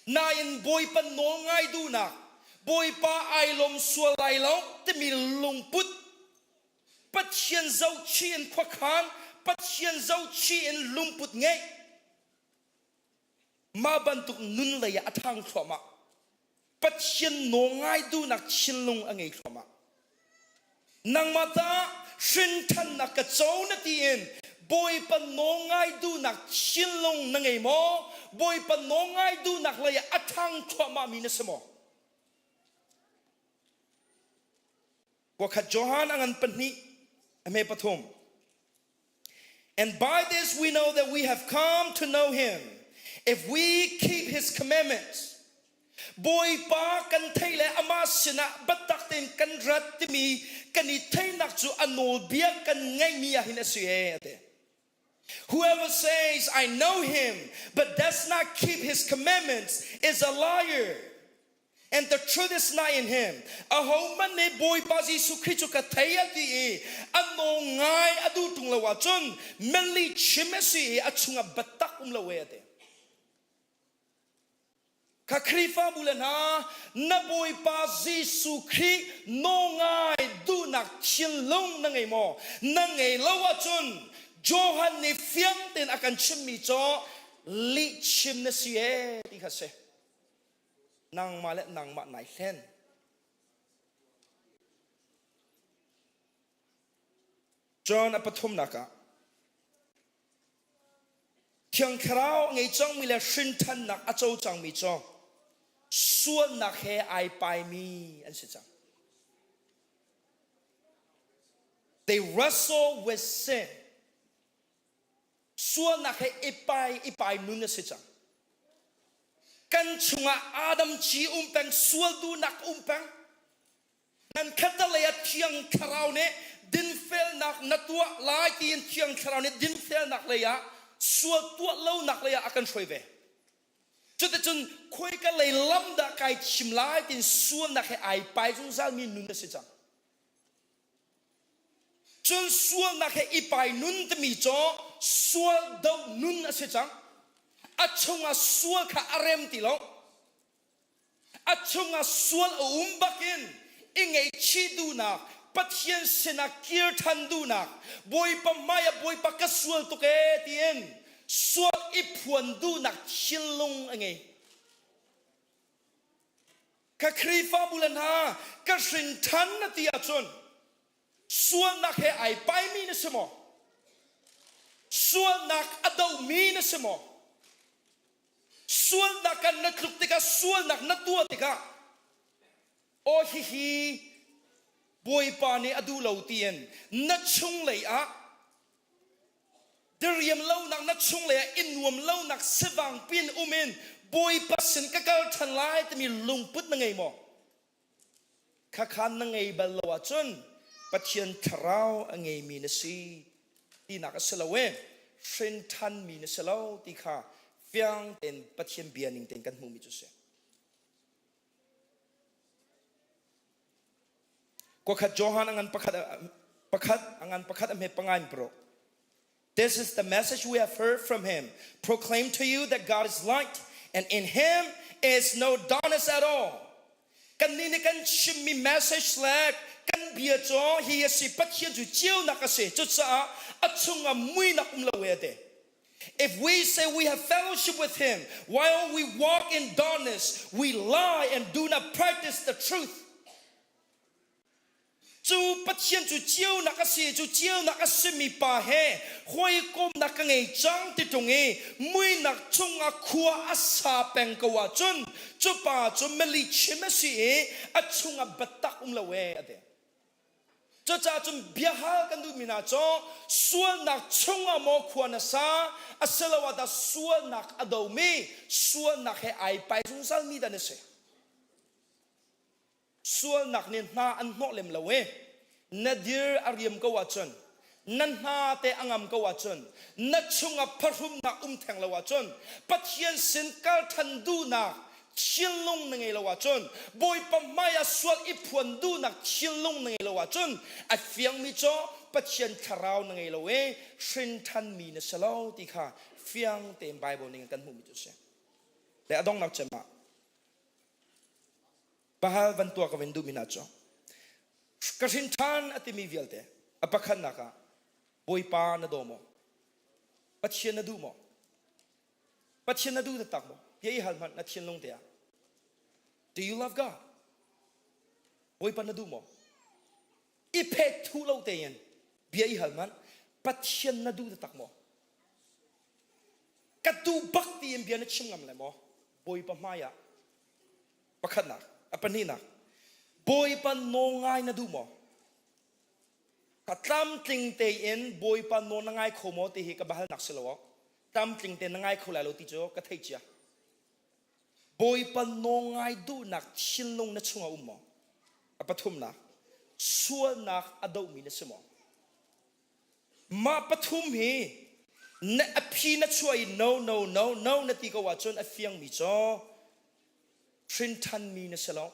Speaker 7: Nain Bawipa nawl ngai duhnak, Bawipa ai lawm sual lai lo timi lungput Pathian zohchih in khuakhan, Pathian zohchih in lungput ngeih Mah bantuk nun lei ah a ṭhang thluahmah. Pathian nawl ngai duhnak thinlung a ngei thluahmah. Nangmah tah hrinṭhannak ka co na ti in Bawipa nawl ngai duhnak thinlung na ngei maw? Bawipa nawl ngai duhnak lei ah a ṭhang thluahmahmi na si maw? Kuakhat Johan a ngan pahnih a hme pathum. And by this we know that we have come to know him if we keep his commandments. Bawipa kan thei le amah sinah biatak tein kan rat timi kan i theihnak cu a nawlbia kan ngeihmi ah hin a si ee a ti. Whoever says I know him but does not keep his commandments is a liar. And the truth is not in him. Ahohmanh nih Bawipa Jesuh Khrih cu ka thei a ti i a nawl ngai a duh ṭung lo ahcun meli chim a si i a chungah biatak um lo e a ti. Kha Khrihfabu le hna, na Bawipa Jesuh Khrih nawl ngai duhnak thinlung na ngei maw? Na ngei lo ahcun Johan nih fiang tein a kan chimmi cu lihchim na si ee ti kha si. Nangmah le nangmah nai hlen. John a pathumnak ah Thiang Thlarau a ngei cangmi le hrinthannak a co cangmi cu sualnak he ai paimi an si cang. They wrestle with sin. Sualnak he i pai i pai nun a si cang. Kan chungah Adam ci um peng, sual duhnak um peng. Nan khattelei ah Thiang Thlarau nih dinfelnak na tuah lai tiin Thiang Thlarau nih dinfelnak lei ah sual tuah lonak lei ah a kan hruai ve. Cuticun khoika lei lam dah kai thim lai tiin sualnak he ai pai zungzalmi nun a si cang. Cun sualnak he i pai nun timi cu sual doh nun a si cang. A chungah sual kha a rem ti lo. A chungah sual a um bakin i ngaihchih duhnak, Pathian sinah kir ṭhan duhnak, Bawipa hmaiah Bawipa ka sual tuk ee tiin sual i phuan duhnak thinlung a ngei. Ka Khrihfabu le hna, ka hrin ṭhan na ti ahcun sualnak he ai paimi na si maw? Sualnak a dohmi na si maw? Sualnak kan na tluk tikah sualnak na tuah tikah aw hihi Bawipa nih a duh lo tiin na chunglei ah diriam lonak na chunglei ah i nuam lonak sivang pin um in Bawipa sin ka kal ṭhan lai timi lungput na ngei maw? Khakha na ngei bal lo ahcun Pathian thlarau a ngeimi na si tinak a si lo e hrin ṭhanmi na si lo ti kha fiang tein Pathian bia ning tein kan hmuhmi cu si. Kuakhat Johan a ngan pakhat pakhat a ngan pakhat a hmet pangai in paruk. This is the message we have heard from him. Proclaim to you that God is light and in him is no darkness at all. Kan nih nih kan chimmi message le kan bia cu hi a si Pathian cu ceunak a si cucaah a chungah muinak um lo e te. If we say we have fellowship with him while we walk in darkness, we lie and do not practice the truth. Cu Pathian cu ceunak a si cu ceunak a simi pa he hawikomnak ka ngei cang ti ṭung i muinak chungah khua a sa peng ko ahcun cu pa cu mali chim a si i a chungah biatak um lo ee a ti. Cucaah cun biahal kan duhmi hna cu sualnak chungah maw khua na sa asiloah dah sualnak a domi sualnak he ai pai zungzalmi dah na si. Sualnak nih hna an hnawh lem lo i na dir a riam ko ahcun na hna te a ngam ko ahcun na chungah phahrumnak um theng lo ahcun Pathian sin kal ṭhan duhnak thinlung na ngei lo ahcun Bawipa hmai ah sual i phuan duhnak thinlung na ngei lo ahcun a fiangmi cu Pathian thlarau na ngei lo i hrin ṭhanmi na si lo ti kha fiang tein Bible ning in kan hmuhmi cu a si. Le a donghnak cem ah Pahal van tuah ka van duhmi hna cu ka hrin ṭhan a timi vialte a pakhatnak ah Bawipa na daw maw? Pathian na duh maw? Pathian na duh taktak maw? Bia i hal hmanh na thinlung te ah. Do you love God? Bawipa na duh maw? I phet thu lo tein bia i hal hmanh Pathian na duh taktak maw? Ka duh bak tiin bia na chim ngam lai maw? Bawipa hmai ah Pakhatnak, a pahnihnak, Bawipa nawl ngai na duh maw? Ka tlamtling tein Bawipa nawl na ngai kho maw ti hi ka bahalnak si lo awk. Tlamtling tein na ngai kho lai lo ti cu ka theih cia. Bawipa nawl ngai duhnak thinlung na chungah um maw? A pathumnak, sualnak a dohmi na si maw? Mah pathum hi na a phi na chuah i no no no no na ti ko ahcun a fiangmi cu. Hrinṭhanmi na si lo.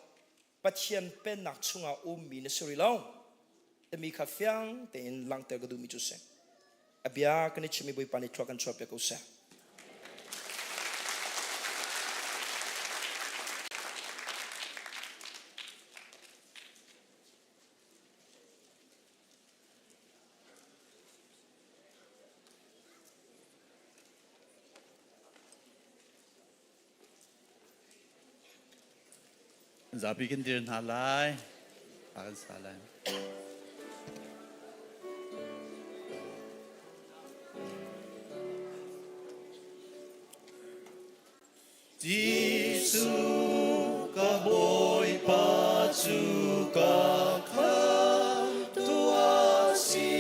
Speaker 7: Pathian pennak chungah ummi na si rih lo. Timi kha fiang tein langhter ka duhmi cu si. A bia kan i chimmi Bawipa nih thlua kan chuahpiak ko seh.
Speaker 5: Zapi kan dir hna lai. A kan sa lai. Jesuh ka Bawipa cu ka khamtu a si,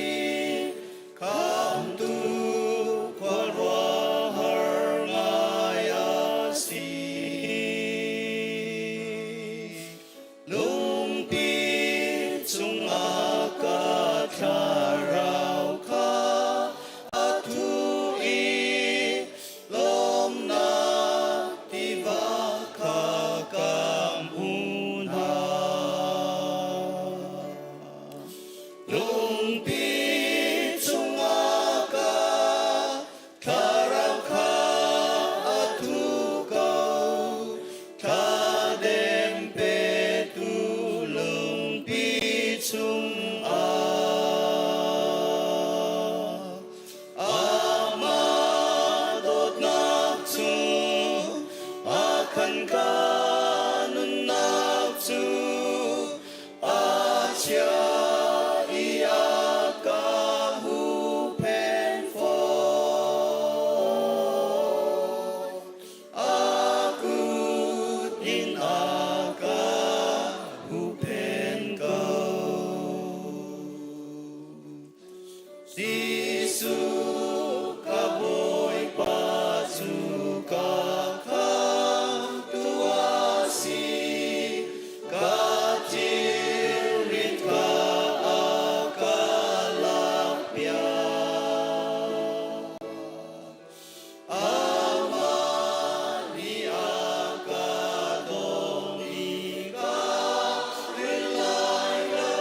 Speaker 5: khamtu khuaruahhar ngai a si. Lungpi chungah ka thlarau kha a thu i lawmnak tiva kha ka hmu hna. Lungpi chungah ka thlarau kha a thu ko, thladem petu lungpi chungah. Amah dawtnak cu a khan ka nunnak cu a chia i a ka huhphenh fawn. A kut in a ka huhphenh ko. Jesuh ka Bawipa cu ka khamtu a si, ka thilrit kha a ka lakpiak. Amah nih a ka dawm i ka ril lai lo.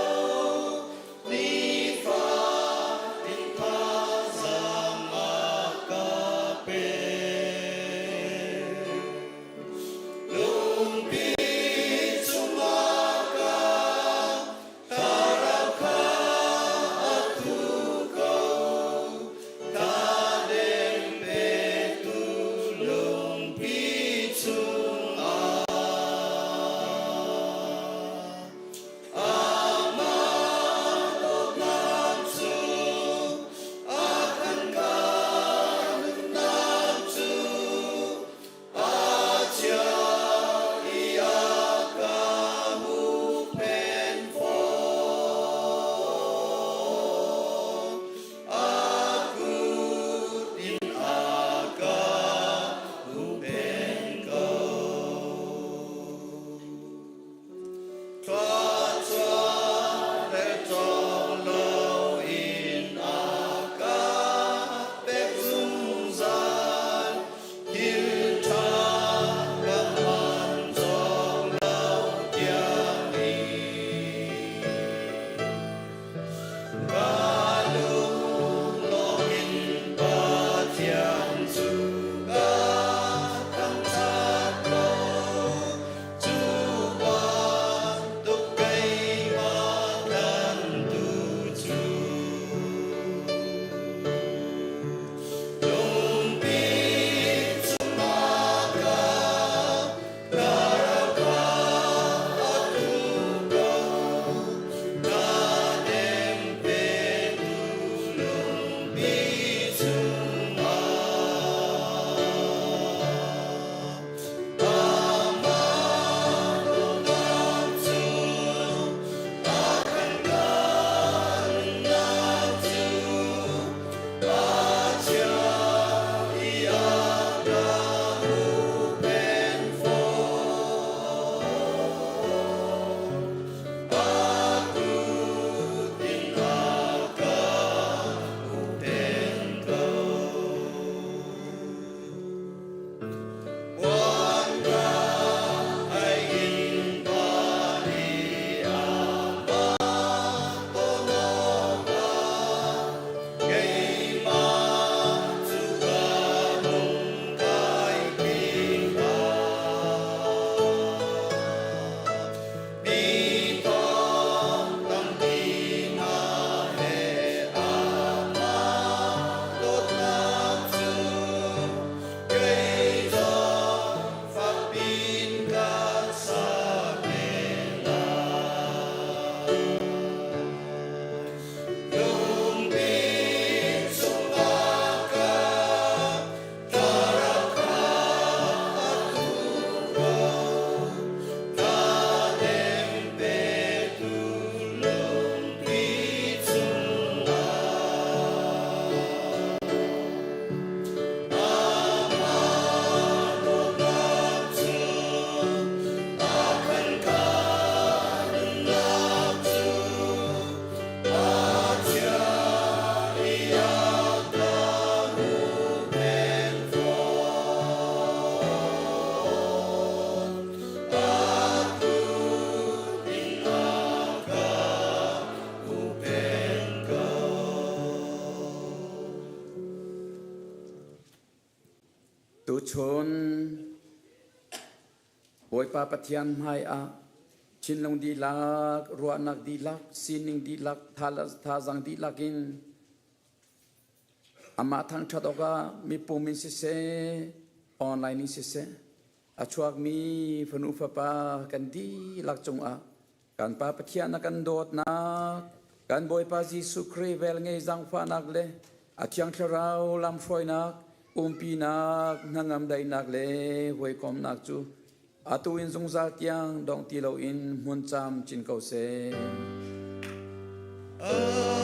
Speaker 4: Tuchun Bawipa Pathian hmaiah thinlung dihlak, ruahnak dihlak, sining dihlak, thazaang dihlak in amah thangṭhat awkah mipum in siseh, online in siseh, a chuakmi fanu fapa kan dihlak cungah kan Pa Pathian a kan dawtnak, kan Bawipa Jesuh Khrih velngei zaangfahnak le a Thiang Thlarau lamhruainak, umpinak, hnangam daihnak le hawikomhnak cu atu in zungzal tiang dong ti loin hmun camcin ko seh.
Speaker 5: Amen.